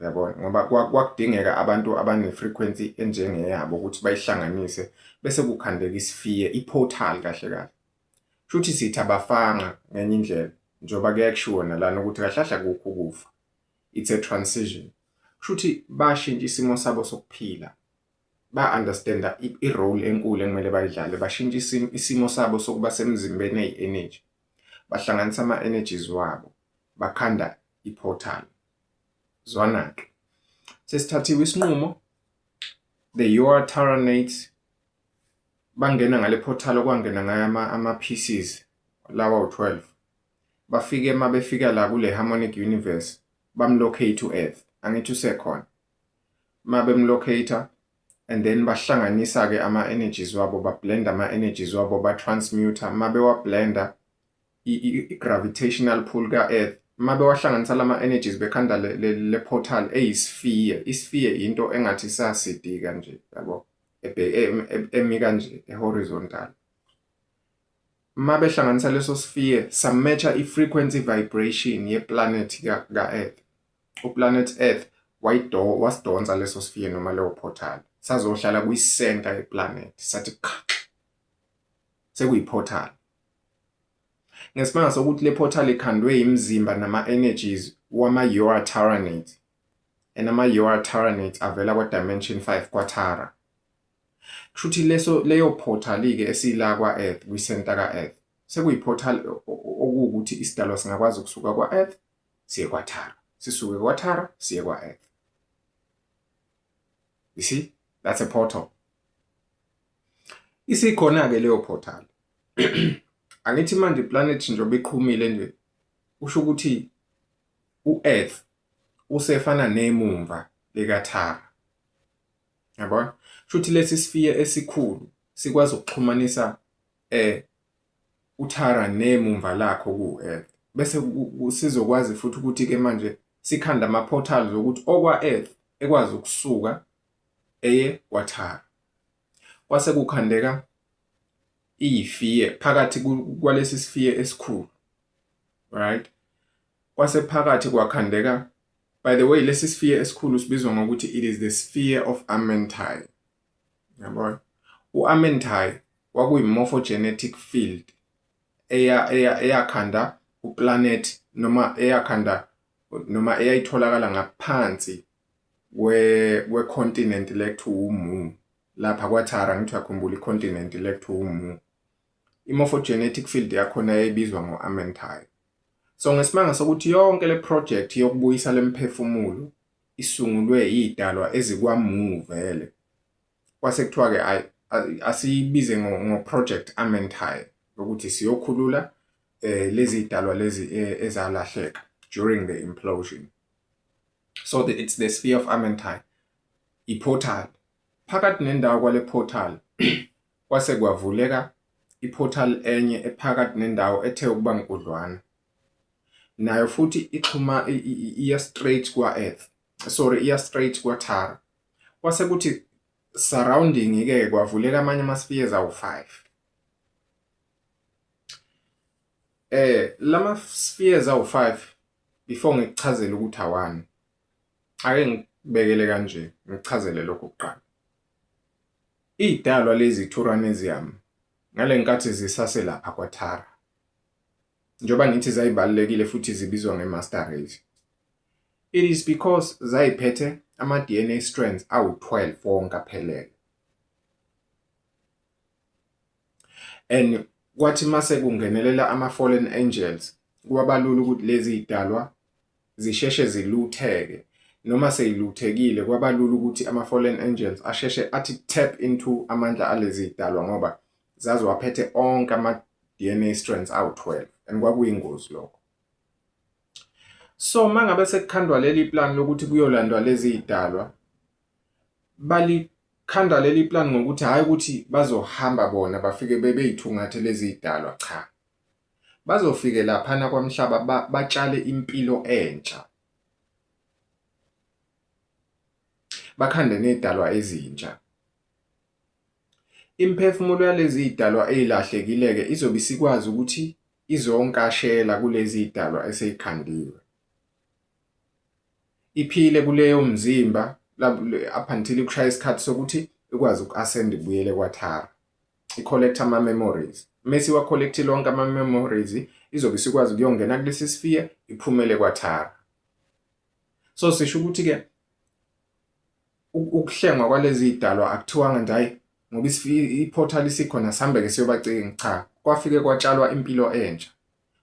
uyabona, ngoba kwakudingeka abantu abane-frequency enjengeyabo ukuthi bayihlanganise bese kukhandeka isphere, i-portal kahle kahle. Shuthi sithi abafanga ngenye indlela, njengoba kuyakushiwo nalana ukuthi kahle kahle akukho ukufa, it's a transition. Kushuthi bashintsha isimo sabo sokuphila, ba-understanda i-role enkulu ekumele bayidlale, bashintsha isimo sabo sokuba semzimbeni eyi-energy, bahlanganisa ama-energies wabo, bakhanda i-portal. Zwana-ke, sesithathiwe isinqumo, the UR Tyranids bangena ngale portal okwangena ngayo ama-pieces lawa u-12. Bafike, uma befika la kule harmonic universe, bamlocate u-Earth. Angithi usekhona. Mabemlocate and then bahlanganisa ke ama energies wabo, ba blend ama energies wabo, ba transmute. Mabewa blenda, i-gravitational pull ka-Earth, mabewahlanganisa lama energies, bekhanda le portal eyisphere. Isphere into engathi sasidika nje, yabo, emi kanje horizontal. Mabehlanganisa leso sphere, samatcha i-frequency vibration yeplanet ka-Earth. Uplanet Earth wayido wasidonsa leso sphere noma leyo portal, sazohlala kwi-center yeplanet, sathi khaxa, sekuyi-portal. Ngesimanga sokuthi le portal ikhandwe imizimba nama-energies wama-Ura-Tyranids, and ama-Ura-Tyranids avela kwa-dimension 5 kwaThara. Kushuthi leso leyo portal-ke esila kwa-Earth, kwi-center ka-Earth, sekuyi-portal okuwukuthi isidalwa singakwazi ukusuka kwa-Earth siye kwaThara, sisuke kwaThara siye kwa-Earth. You see, that's a portal. Isikhona-ke leyo portal. Angithi manje iplanet njengoba iqhumile nje, kusho ukuthi u-Earth usefana nemumva likaThara, yabona? Shuthi lesi sphere esikhulu sikwazi ukuxhumanisa uThara nemumva lakho ku-Earth, bese sizokwazi futhi ukuthi ke manje sikhanda ama portals ukuthi okwa Earth ekwazi ukusuka eye kwaThara. Kwase kukhandeka isphere phakathi kwalesi sphere esikhulu, right? Kwase phakathi kwakhandeka, by the way, lesi sphere esikhulu sibizwa ngokuthi it is the sphere of Amentai, yabona? U-Amentai kwakuyi-morphogenetic field eya eyakhanda uplanet noma eyakhanda noma eyayitholakala ngaphansi kwe-continent lekuthiwa uMu lapha kwaThara. Ngithi uyakhumbula i-continent lekuthiwa uMu, i-morphogenetic field yakhona yayibizwa ngo-Amentai. So ngesimanga sokuthi yonke le project yokubuyisa lemphefumulo isungulwe idalwa ezikwaMu vele, kwase kuthiwa ke ayi, asiyibize ngo-project Amentai, ukuthi siyokhulula lezi idalwa lezi ezalahleka during the implosion. So it's the sphere of Amentai, i-portal. Phakathi nendawo kwale portal kwase kwavuleka iportal enye ephakathi nendawo ethe ukuba nkudlwana nayo futhi, ixhuma iya straight kwa-Earth, sorry, iya straight kwaThara. Kwase kuthi surrounding ke kwavuleka amanye ama-spheres awu-5. Lama spheres awu-5, before ngikuchazele ukuthi awani, ake ngibekele kanje, ngichazele lokho kuqala. Idalwa lezi Turanesium ngale nkathi zisase lapha kwaThara, njengoba ngithi zayibalulekile futhi zibizwa nge-master race, it is because zayiphethe ama-DNA strands awu-12 wonke aphelele. And kwathi mase kungenelela ama-fallen angels, kwabalula ukuthi lezi idalwa zisheshe zilutheke, noma seyiluthekile kwabalula ukuthi ama-fallen angels asheshe athi tap into amandla alezi idalwa, ngoba zaziwaphethe onke ama-DNA strands awu-12, and kwakuyingozi lokho. So mangabe sekukhandwa leli plan lokuthi kuyolandwa lezi idalwa, balikhanda leli plan ngokuthi hhayi ukuthi bazohamba bona bafike bebeyithungathe lezi idalwa, cha, bazofike laphana kwamhlaba batshale impilo entsha, bakhande nezidalwa ezintsha. Imphefumulo yalezi idalwa ezilahlekile-ke izobe isikwazi ukuthi izonkashela kulezi idalwa eseyikhandiwe, iphile kuleyo mzimba up until kushaya isikhathi sokuthi ikwazi uku-ascend ibuyele kwaThara, i-collect ama-memories. Mase iwa-collect-ile onke ama-memories, izobe isikwazi ukuyongena kulesi sphere, iphumele kwaThara. So sisho ukuthi-ke ukuhlengwa kwalezi idalwa akuthiwanga nje hayi ngoba i-portal isikhona sihambe-ke siyobacinga, cha, kwafike kwatshalwa impilo entsha,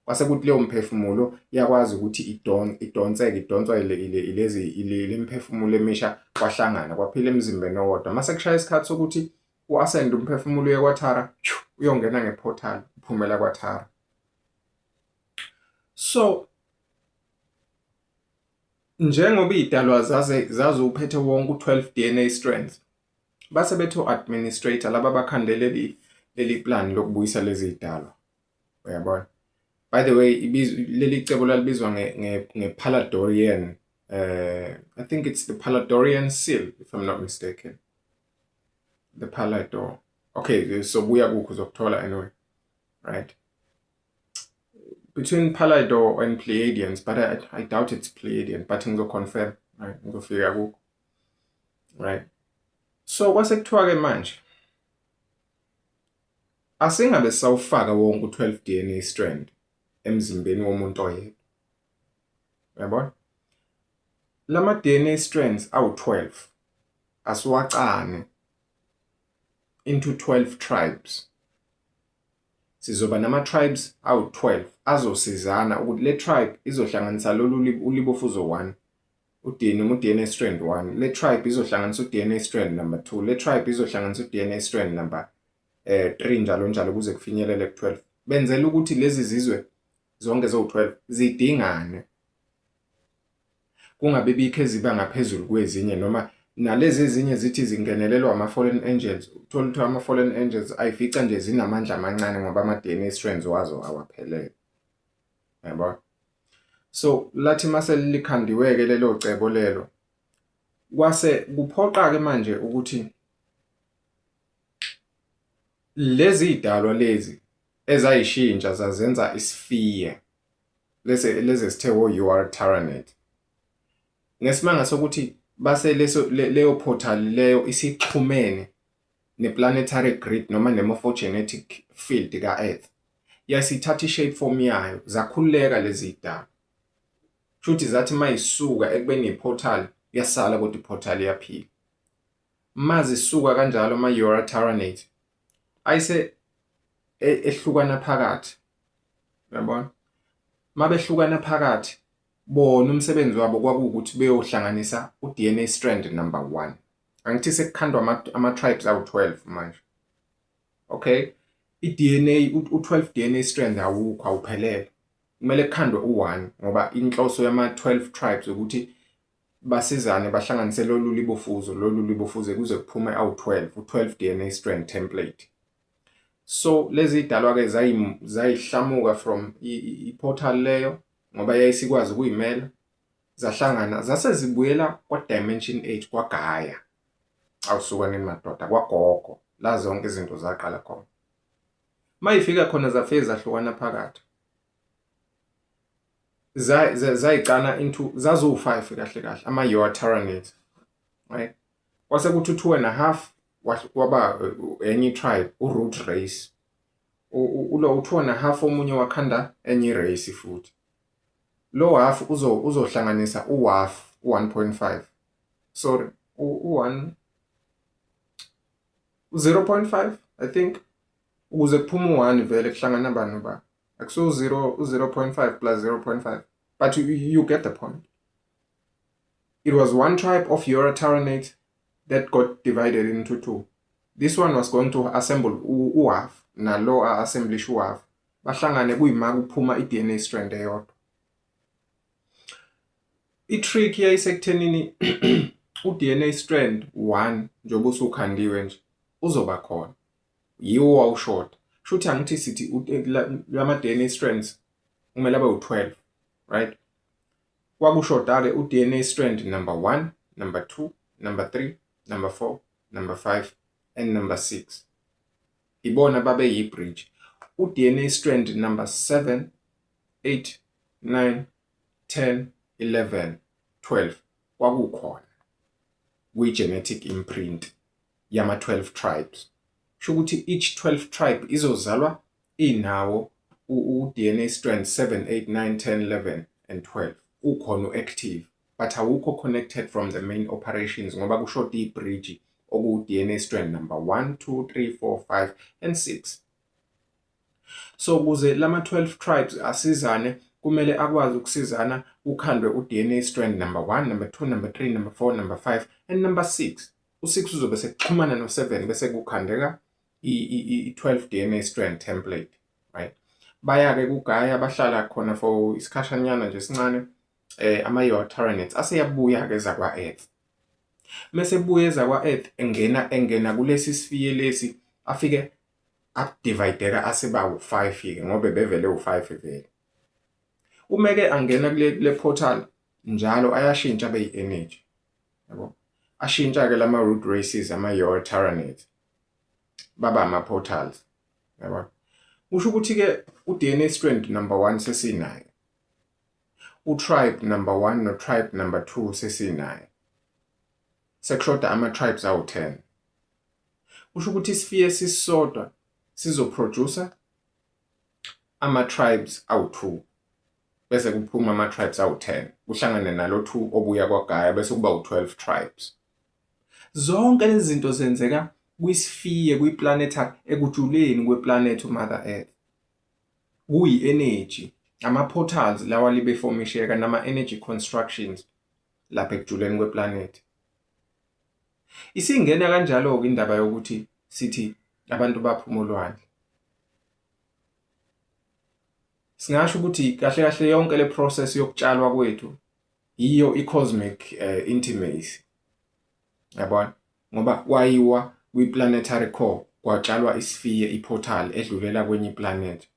kwase kuthi leyo mphefumulo iyakwazi ukuthi idonseke, idonswa ilezi le mphefumulo emisha, kwahlangana kwaphila emzimbeni owodwa. Mase kushaya isikhathi sokuthi u-ascend umphefumulo uye kwaThara, uyongena ngeportal, uphumela kwaThara. So Njengoba iy'dalwa zaze zaziwuphethe wonke u-12 DNA strands, base bethi o-administrator laba abakhande leli plan lokubuyisa lezi y'dalwa. Uyabona? By the way, leli cebo lalibizwa nge-Paladorian, I think it's the Paladorian seal, if I'm not mistaken. The Palador. Okay, so buya kukho uzokuthola anyway. Right. Between Palador and Pleiadians, but I doubt it's Pleiadian, but ngizo-confirm, right? Ngizofika kukho. Right. So kwase kuthiwa-ke manje asingabe sawufaka wonke u-12 DNA strand emzimbeni womuntu oyedwa. Uyabona? Lama DNA strands awu-12 asiwacane into 12 tribes. Sizoba nama-tribes awu-12 azosizana ukuthi le tribe izohlanganisa lolu ulibofuzo 1 u-DNA noma u-DNA strand 1, le tribe izohlanganisa u-DNA strand number 2, le tribe izohlanganisa u-DNA strand number 3, njalo njalo kuze kufinyelele ku-12, benzela ukuthi lezi zizwe zonke zowu-12 zidingane, kungabe bikho eziba ngaphezulu kwezinye, noma nalezi ezinye zithi zingenelelwa ama-fallen angels, uthola ukuthi ama-fallen angels ayifica nje zinamandla amancane ngoba ama-DNA strands wazo awaphelele, yabo. So lathi mase likhandiwe-ke lelo cebo lelo, kwase kuphoqa-ke manje ukuthi lezi idalwa lezi ezayishintsha zazenza isifiye lezi lezi sithe wo you are Tyranid, ngesimanga sokuthi base leso leyo portal leyo isixhumene ne-planetary grid noma ne-morphogenetic field ka-Earth, yasithatha i-shape form yayo, zakhululeka lezi idalwa. Shuthi zathi mayisuka ekubeni i-portal yasala, kodwa i-portal iyaphila. Mazisuka kanjalo ama-Ura Tyranate ayise ehlukana phakathi, uyabona? Mabehlukana phakathi bona, umsebenzi wabo kwakuwukuthi beyohlanganisa u-DNA strand number 1. Angithi sekukhandwa ama-tribes awu-12 manje? Okay, i-DNA u-12 DNA strand awukho, awuphelele, kumele kukhandwe u-1, ngoba inhloso yama-12 tribes ukuthi basizane bahlanganise lolu libofuzo, lolu libofuze, kuze kuphume awu-12, u-12 DNA strand template. So lezi idalwa-ke zayihlamuka from i-portal leyo ngoba yayisikwazi ukuyimela, zahlangana, zase zibuyela kwa-dimension 8, kwaGaya. Awusuka nini madoda, kwagogo la zonke izinto zaqala khona. Mayifika khona zafike zahlukana phakathi, zayicana into zaziwu-5 kahle kahle, ama-Ura Tyranids, right? Kwase kuthi u-2 and a half waba enye tribe, u-root race. Ulo u-2 and a half omunye wakhanda enye race futhi. Lo half uzohlanganisa u-half u-1.5, sorry, u-1 0.5 I think, ukuze kuphume u-1. Vele kuhlangana bani ba akuso 0 0.5 plus 0.5, but you get the point. It was one tribe of Ura Tyranate that got divided into two. This one was going to assemble u-half, nalo a-assemblish u-half, bahlangane kuyima kuphuma i-DNA strand eyodwa. I-trick yayisekuthenini u-DNA strand 1, njengoba usukhandiwe nje, uzoba khona, yiwo wawushoda. Shuthi angithi sithi lama DNA strands kumele abe u-12, right? Kwakushoda-ke u-DNA strand number 1, number 2, number 3, number 4, number 5 and number 6. Ibona babe yi-bridge. U-DNA strand number 7, 8, 9, 10, 11, 12 kwakukhona kwi-genetic imprint yama-12 tribes. Kusho ukuthi each 12 tribe izozalwa inawo u-DNA strand 7, 8, 9, 10, 11 and 12, ukhona u-active, but awukho connected from the main operations ngoba kushoda i-bridge oku-DNA strand number 1, 2, 3, 4, 5 and 6. So ukuze lama 12 tribes asizane, kumele akwazi ukusizana kukhandwe u-DNA strand number 1, number 2, number 3, number 4, number 5 and number 6. U-6 uzobe sekuxhumana no-7, bese kukhandeka i-12 DNA strand template, right? Baya-ke kuGaya, bahlala khona for isikhashanyana nje esincane. Ama-Tyranids aseyabuya-ke ezakwa-Earth. Mese ebuya ezakwa-Earth engena kulesi sphere lesi, afike a-divide-eka aseba u-5-ke ngoba bevele u-5 vele. Uma-ke angena kule portal njalo ayashintsha abe yi-energy, yabo. Ashintsha-ke lama root races, ama-Tyranids, baba ama-portals, yabo. Kusho ukuthi-ke u-DNA strand number 1 sesinayo, u-tribe number 1 no-tribe number 2 sesinayo, sekushoda ama-tribes awu-10. Kusho ukuthi i-sphere sisodwa sizo-produce ama-tribes awu-2, bese kuphuma ama-tribes awu-10, kuhlangane nalo 2 obuya kwaGaia, bese kuba u-12 tribes. Zonke lezi zinto zenzeka kwi-sphere, kwi-planetary, ekujuleni kwe-planet uMother Earth. Kuyi-energy, ama-portals lawa libe formisheka nama-energy constructions lapha ekujuleni kwe-planet. Isingena kanjalo-ke indaba yokuthi sithi abantu baphuma olwandle. Singasho ukuthi kahle kahle yonke le process yokutshalwa kwethu yiyo i-cosmic intimacy, yabona, ngoba kwayiwa kwi-planetary core, kwatshalwa i-sphere, i-portal edlulela kwenye i-planet,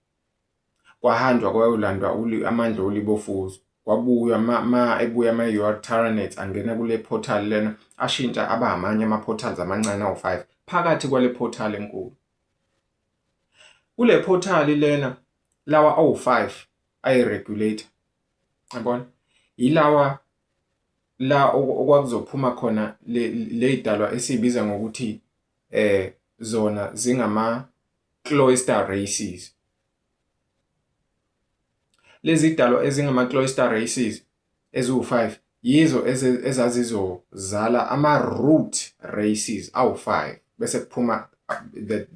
kwahanjwa kwayolandwa amandla olibofuzo, kwabuywa ma ebuya ama-Tyranids angena kule portal lena, ashintsha aba amanye ama-portals amancane awu-5 phakathi kwale portal enkulu. Kule portal lena lawa awu-5 ayi-regulator, yabona, yilawa la okwakuzophuma khona le idalwa esibiza ngokuthi zona zingama cloister races. Lezi idalwa ezingama cloister races eziwu-5 yizo ezazizozala ama-root races awu-5, bese kuphuma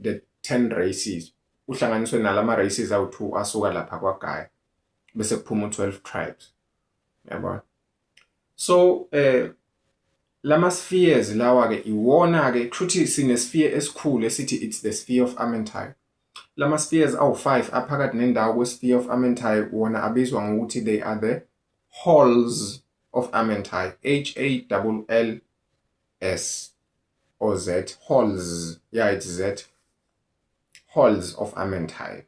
the 10 races, kuhlanganiswe nalama races awu-2 asuka lapha kwaGaia, bese kuphuma u-12 tribes, yabona. So lama spheres lawa ke iwona ke, kushuthi sine sphere esikhulu esithi it's the sphere of Amentai. Lama spheres awu-5 aphakathi nendawo kwe-sphere of Amentai wona abizwa ngokuthi they are the halls of Amentai, H A L L S or Z, halls, yeah, it's Z, halls of Amentai.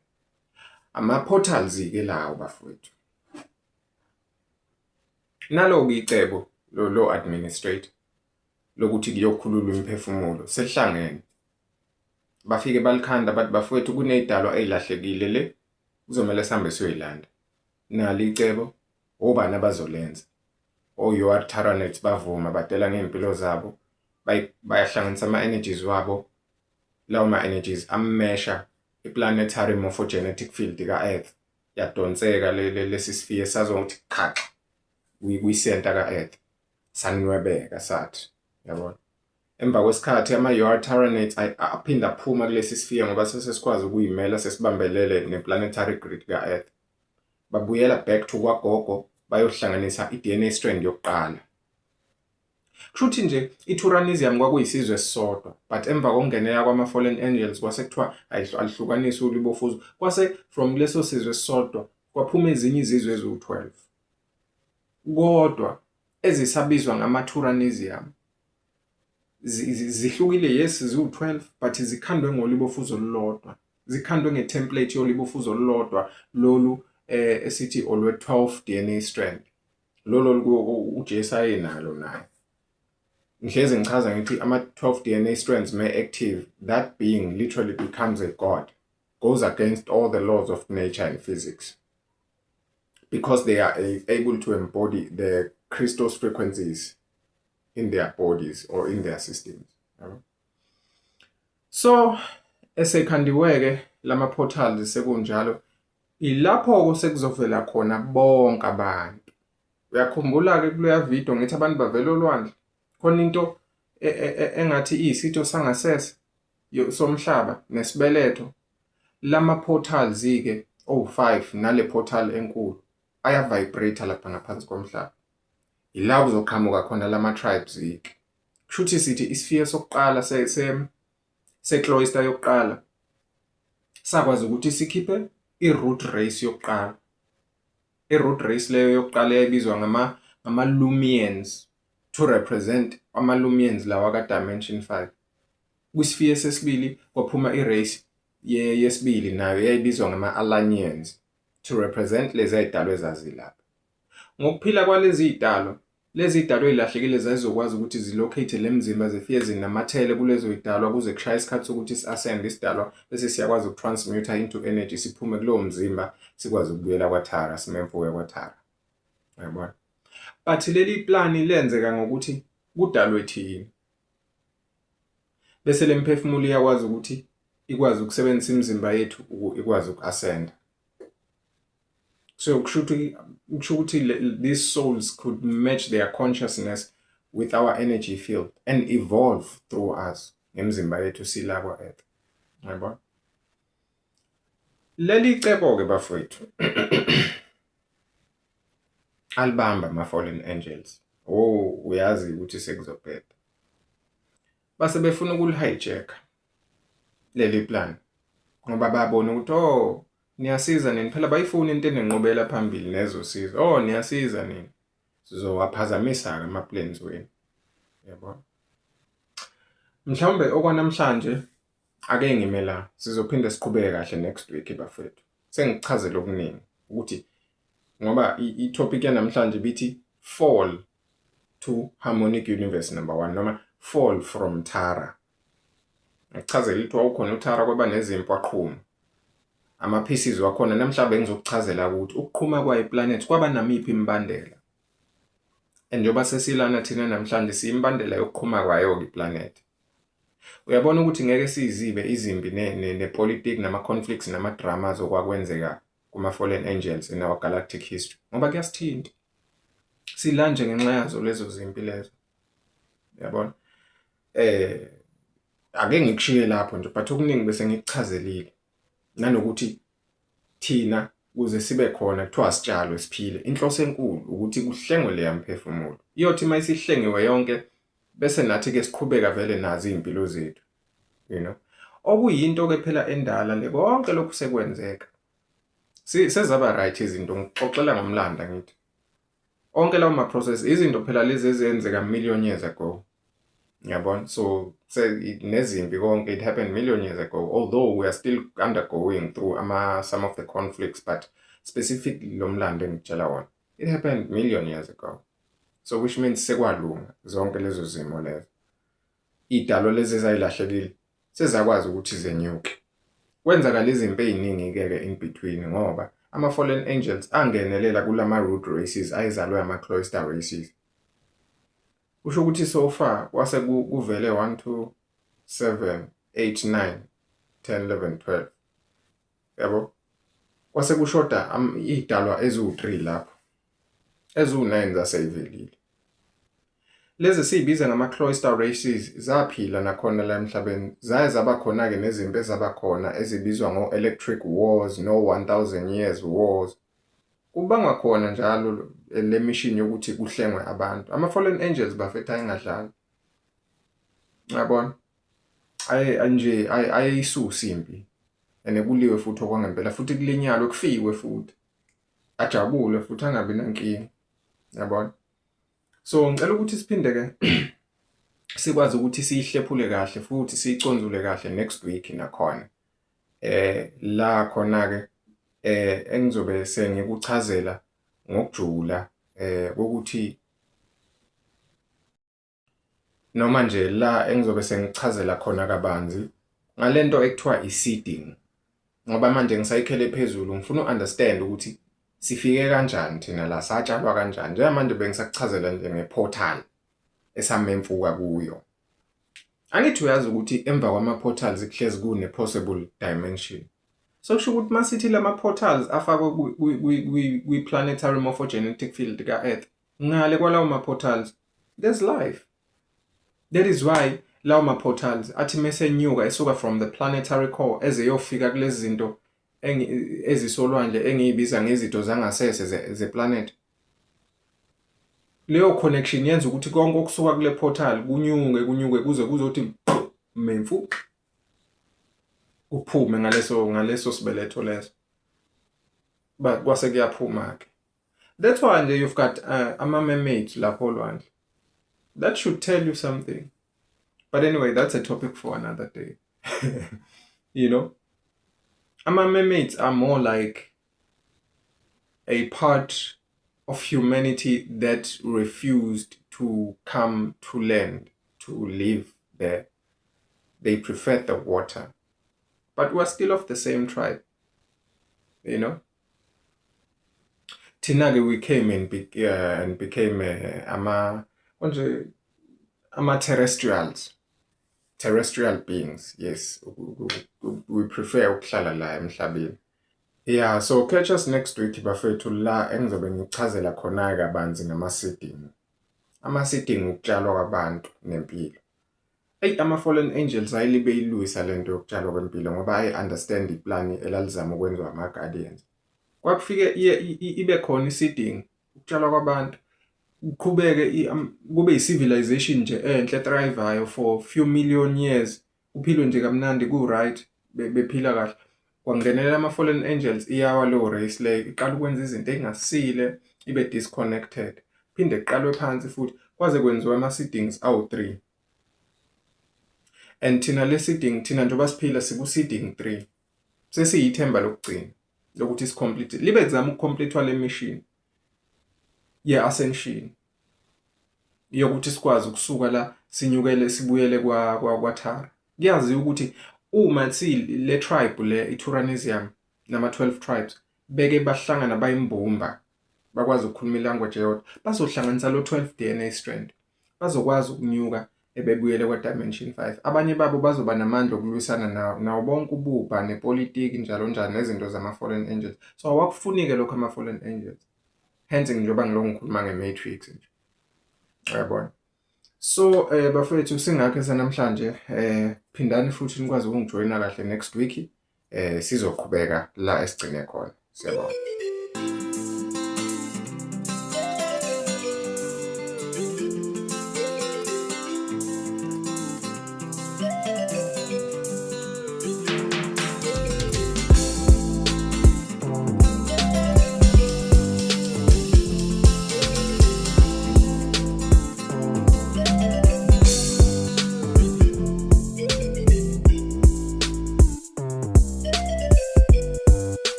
Ama portals ke lawo bafowethu. Nalo ke icebo lo administrator lokuthi kuyokhululwa imiphefumulo selihlangene. Bafike balikhanda bathi bafowethu kunezidalwa ezilahlekile le, kuzomela sihambe siyoyilanda. Nali icebo, obani abazolenza? O-UR Tyranids bavuma, badela ngey'mpilo zabo, bayahlanganisa ama-energies wabo. Lawo ma-energies amesha i-planetary morphogenetic field ka-Earth, yadonseka lesi sphere sazokuthi khaxa kwi-center ka-Earth, sanwebeka sathi, yabona. Emva kwesikhathi ama-UR Tyranids aphinda aphuma kulesi sphere ngoba sesikwazi ukuyimela, sesibambelele ne-planetary grid ka-Earth. Babuyela back to kwagogo bayohlanganisa i-DNA strand yokuqala. Kushuthi nje i-Turanisium kwakuyisizwe esisodwa, but emva kokungenela kwama-Fallen Angels kwase kuthiwa alihlukaniswe ulibofuzo, kwase from kuleso sizwe esisodwa kwaphuma ezinye izizwe eziwu-12 kodwa ezisabizwa ngama-Turanisium. Zihlukile, yes, ziwu-12, but zikhandwe ngolibofuzo olulodwa, zikhandwe nge-template yolibofuzo olulodwa lolu esithi olwe-12 DNA strand, lolo uJesu ayenalo naye. Ngihlezi ngichaza ngithi ama-12 DNA strands may active, that being literally becomes a god, goes against all the laws of nature and physics, because they are able to embody the Christos frequencies in their bodies or in their systems. So esekhandiwe-ke lama portals sekunjalo, ilapho-ke sekuzovela khona bonke abantu. Uyakhumbula-ke kuleya video ngithi abantu bavela olwandle, khona into engathi iyisitho sangasese somhlaba nesibeletho. Lama portals-ke owu-5 nale portal enkulu aya-vibrate lapha ngaphansi komhlaba. Ila kuzoqhamuka khona lama tribes-ke. Kushuthi sithi i-sphere sokuqala se-cloister yokuqala sakwazi ukuthi sikhiphe i-root race yokuqala. I-root race leyo yokuqala yayibizwa ngama-Lumians to represent ama-Lumians lawa ka-dimension 5. Kwi-sphere sesibili kwaphuma i-race yesibili nayo yayibizwa ngama-Alanians to represent lezi zidalwa ezazilapha. Ngokuphila kwalezi zidalwa, lezi zidalwa ezilahlekile zazizokwazi ukuthi zilocate le mzimba zifike zinamathele kulezo zidalwa kuze kushaye isikhathi sokuthi si-ascend isidalwa bese siyakwazi ukutransmuta into energy siphume kulowo mzimba sikwazi ukubuyela kwaThara simemfuke kwaThara. Uyabona? But leli plani lenzeka ngokuthi kudalwe thina. Bese lemphefumulo iyakwazi ukuthi ikwazi ukusebenzisa imizimba yethu ikwazi uku-ascenda. So kusho ukuthi these souls could match their consciousness with our energy field and evolve through us ngemizimba yethu sila kwa-earth. Yabona? Leli cebo-ke bafowethu alibamba ama-fallen angels. Oh, uyazi ukuthi sekuzobheda. Base befuna ukulihijack leli plan ngoba babona ukuthi oh niyasiza nini phela bayifuna into enenqubela phambili nezosiza. Oh niyasiza nini. Sizowaphazamisa-ke ama-plans wenu. Yabo. Mhlawumbe okwanamhlanje ake ngime la sizophinde siqhubeke kahle next week bafethu. Sengichazele okuningi ukuthi ngoba i-topic yanamhlanje bithi fall to harmonic universe number 1 noma fall from Tara. Ngichazela ukuthi wawukhona uThara kwaba nezimpi waqhuma. Ama-pieces wakhona namhlanje bengizokuchazela ukuthi ukuqhuma kwayo iplanet kwaba namiphi imibandela. And njengoba sesilana thina namhlanje siyimbandela yokuqhuma kwayo-ke iplanet. Uyabona ukuthi ngeke siyizibe izimpi nepolitiki nama-conflicts nama-dramas okwakwenzeka kuma-fallen angels in our galactic history ngoba kuyasithinta. Sila nje ngenxa yazo lezo zimpi lezo. Uyabona? Ake ngikushiye lapho nje but okuningi bese ngikuchazelile nanokuthi thina kuze sibe khona kuthiwa sitshalwe siphile inhloso enkulu ukuthi kuhlengwe leya mphefumulo iyothi uma isihlengiwe yonke bese nathi ke siqhubeka vele nazo izimpilo zethu you know okuyinto ke phela endala le konke lokhu sekwenzeka sezaba right izinto ngixoxela ngomlando ngithi onke lawo ma process izinto phela lezi ezenzeka million years ago yabona so nezimpi konke it happened million years ago although we are still undergoing through ama some of the conflicts but specifically lo mlando engikutshela wona it happened million years ago so which means sekwalunga zonke lezo zimo lezo idalo lezi ezayilahlekile sezakwazi ukuthi zenyuke. Kwenzakala izimpi ey'ningi-ke ke in between ngoba ama-fallen angels angenelela kulama root races ayezalwe ama-cloister races. Kusho ukuthi so far kwase kuvele 1 2 7 8 9 10 11 12 yabo kwase kushoda iy'dalwa eziwu-3 lapho eziwu-9 zaseyivelile. Lezi siyibiza ngama-cloister races zaphila nakhona la emhlabeni zaye zaba khona-ke nezimpi ezaba khona ezibizwa ngo-electric wars no-1000 years wars kubangwa khona njalo le mission yokuthi kuhlengwe abantu. Ama-fallen angels bafethu ayengadlali yabona aye nje ayeyisusa impi and kuliwe futhi okwangempela futhi kulinyalwe kufiwe futhi ajabule futhi angabi nankinga yabona. So ngicela ukuthi siphinde ke sikwazi ukuthi siyihlephule kahle futhi siyiconzule kahle next week nakhona la khona ke engizobe sengikuchazela ngokujula ukuthi noma nje la engizobe sengichazela khona kabanzi ngalento ekuthiwa i-seeding ngoba manje ngisayikhele phezulu ngifuna u-understand ukuthi sifike kanjani thina la satshalwa kanjani njengamanje bengisakuchazela nje ngeportal esamemfuka kuyo. Angithi uyazi ukuthi emva kwama-portals kuhlezi kune-possible dimension. So kusho ukuthi masithi lama portals afakwe kwi-planetary morphogenetic field ka-Earth ngale kwalawo ma-portals there's life. That is why lawo ma-portals athi mesenyuka esuka from the planetary core ezeyofika kulezi zinto ezisolwandle engiyibiza ngezinto zangasese zeplanet. Leyo connection yenza ukuthi konke okusuka kule portal kunyuke kunyuke kuze kuzothi memfu kuphume ngaleso sibeletho leso. Ba kwase kuyaphuma ke. That's why nje you've got ama-mermaids lapho olwandle. That should tell you something. But anyway, that's a topic for another day. Ama-mermaids are more like a part of humanity that refused to come to land, to live there. They preferred the water. But we're still of the same tribe, you know? Thina-ke we came and became ama konje ama-terrestrials, terrestrial beings. Yes, we prefer ukuhlala la emhlabeni. Yeah, so catch us next week, bafethu, la engizobe ngichazela khona kabanzi ngama-seeding. Ama-seeding ukutshalwa kwabantu nempilo. Eyi, ama-fallen angels ayilibe ilwisa lento yokutshalwa kwempilo ngoba ayi-understand iplani elalizama ukwenziwa ama-guardians. Kwakufike ibe khona i-seeding, ukutshalwa kwabantu, kuqhubeke kube i-civilization nje enhle ethrive-ayo for few million years, kuphilwe nje kamnandi ku-right, bephila kahle. Kwangenelela ama-fallen angels, iyawa leyo race leyo, iqala ukwenza izinto ey'ngasile, ibe disconnected. Phinde kuqalwe phansi futhi kwaze kwenziwa ama-seedings awu-3. And thina le seeding, thina njengoba siphila siku-seeding 3. Sesiyithemba lokugcina lokuthi si-complete, libe kuzama uku-complete le mission ye-ascension yokuthi sikwazi ukusuka la sinyukele sibuyele kwa Tara. Kuyaziwa ukuthi uma si le tribe le iTuranesium nama 12 tribes beke bahlangana bayimbumba, bakwazi ukukhuluma ilanguage eyodwa, bazohlanganisa lo 12 DNA strand, bazokwazi ukunyuka ebebuyele kwa dimension 5. Abanye babo bazoba namandla okulwisana nawo bonke ububha nepolitiki njalo njalo nezinto zama fallen angels. So awakufuni-ke lokho ama fallen angels, hence njengoba ngilokhu ngikhuluma nge-matrix nje, uyabona. So bafethu, singakhe sanamhlanje. Phindani futhi nikwazi ukungijoyina kahle next week, sizoqhubeka la esigcine khona. Siyabonga.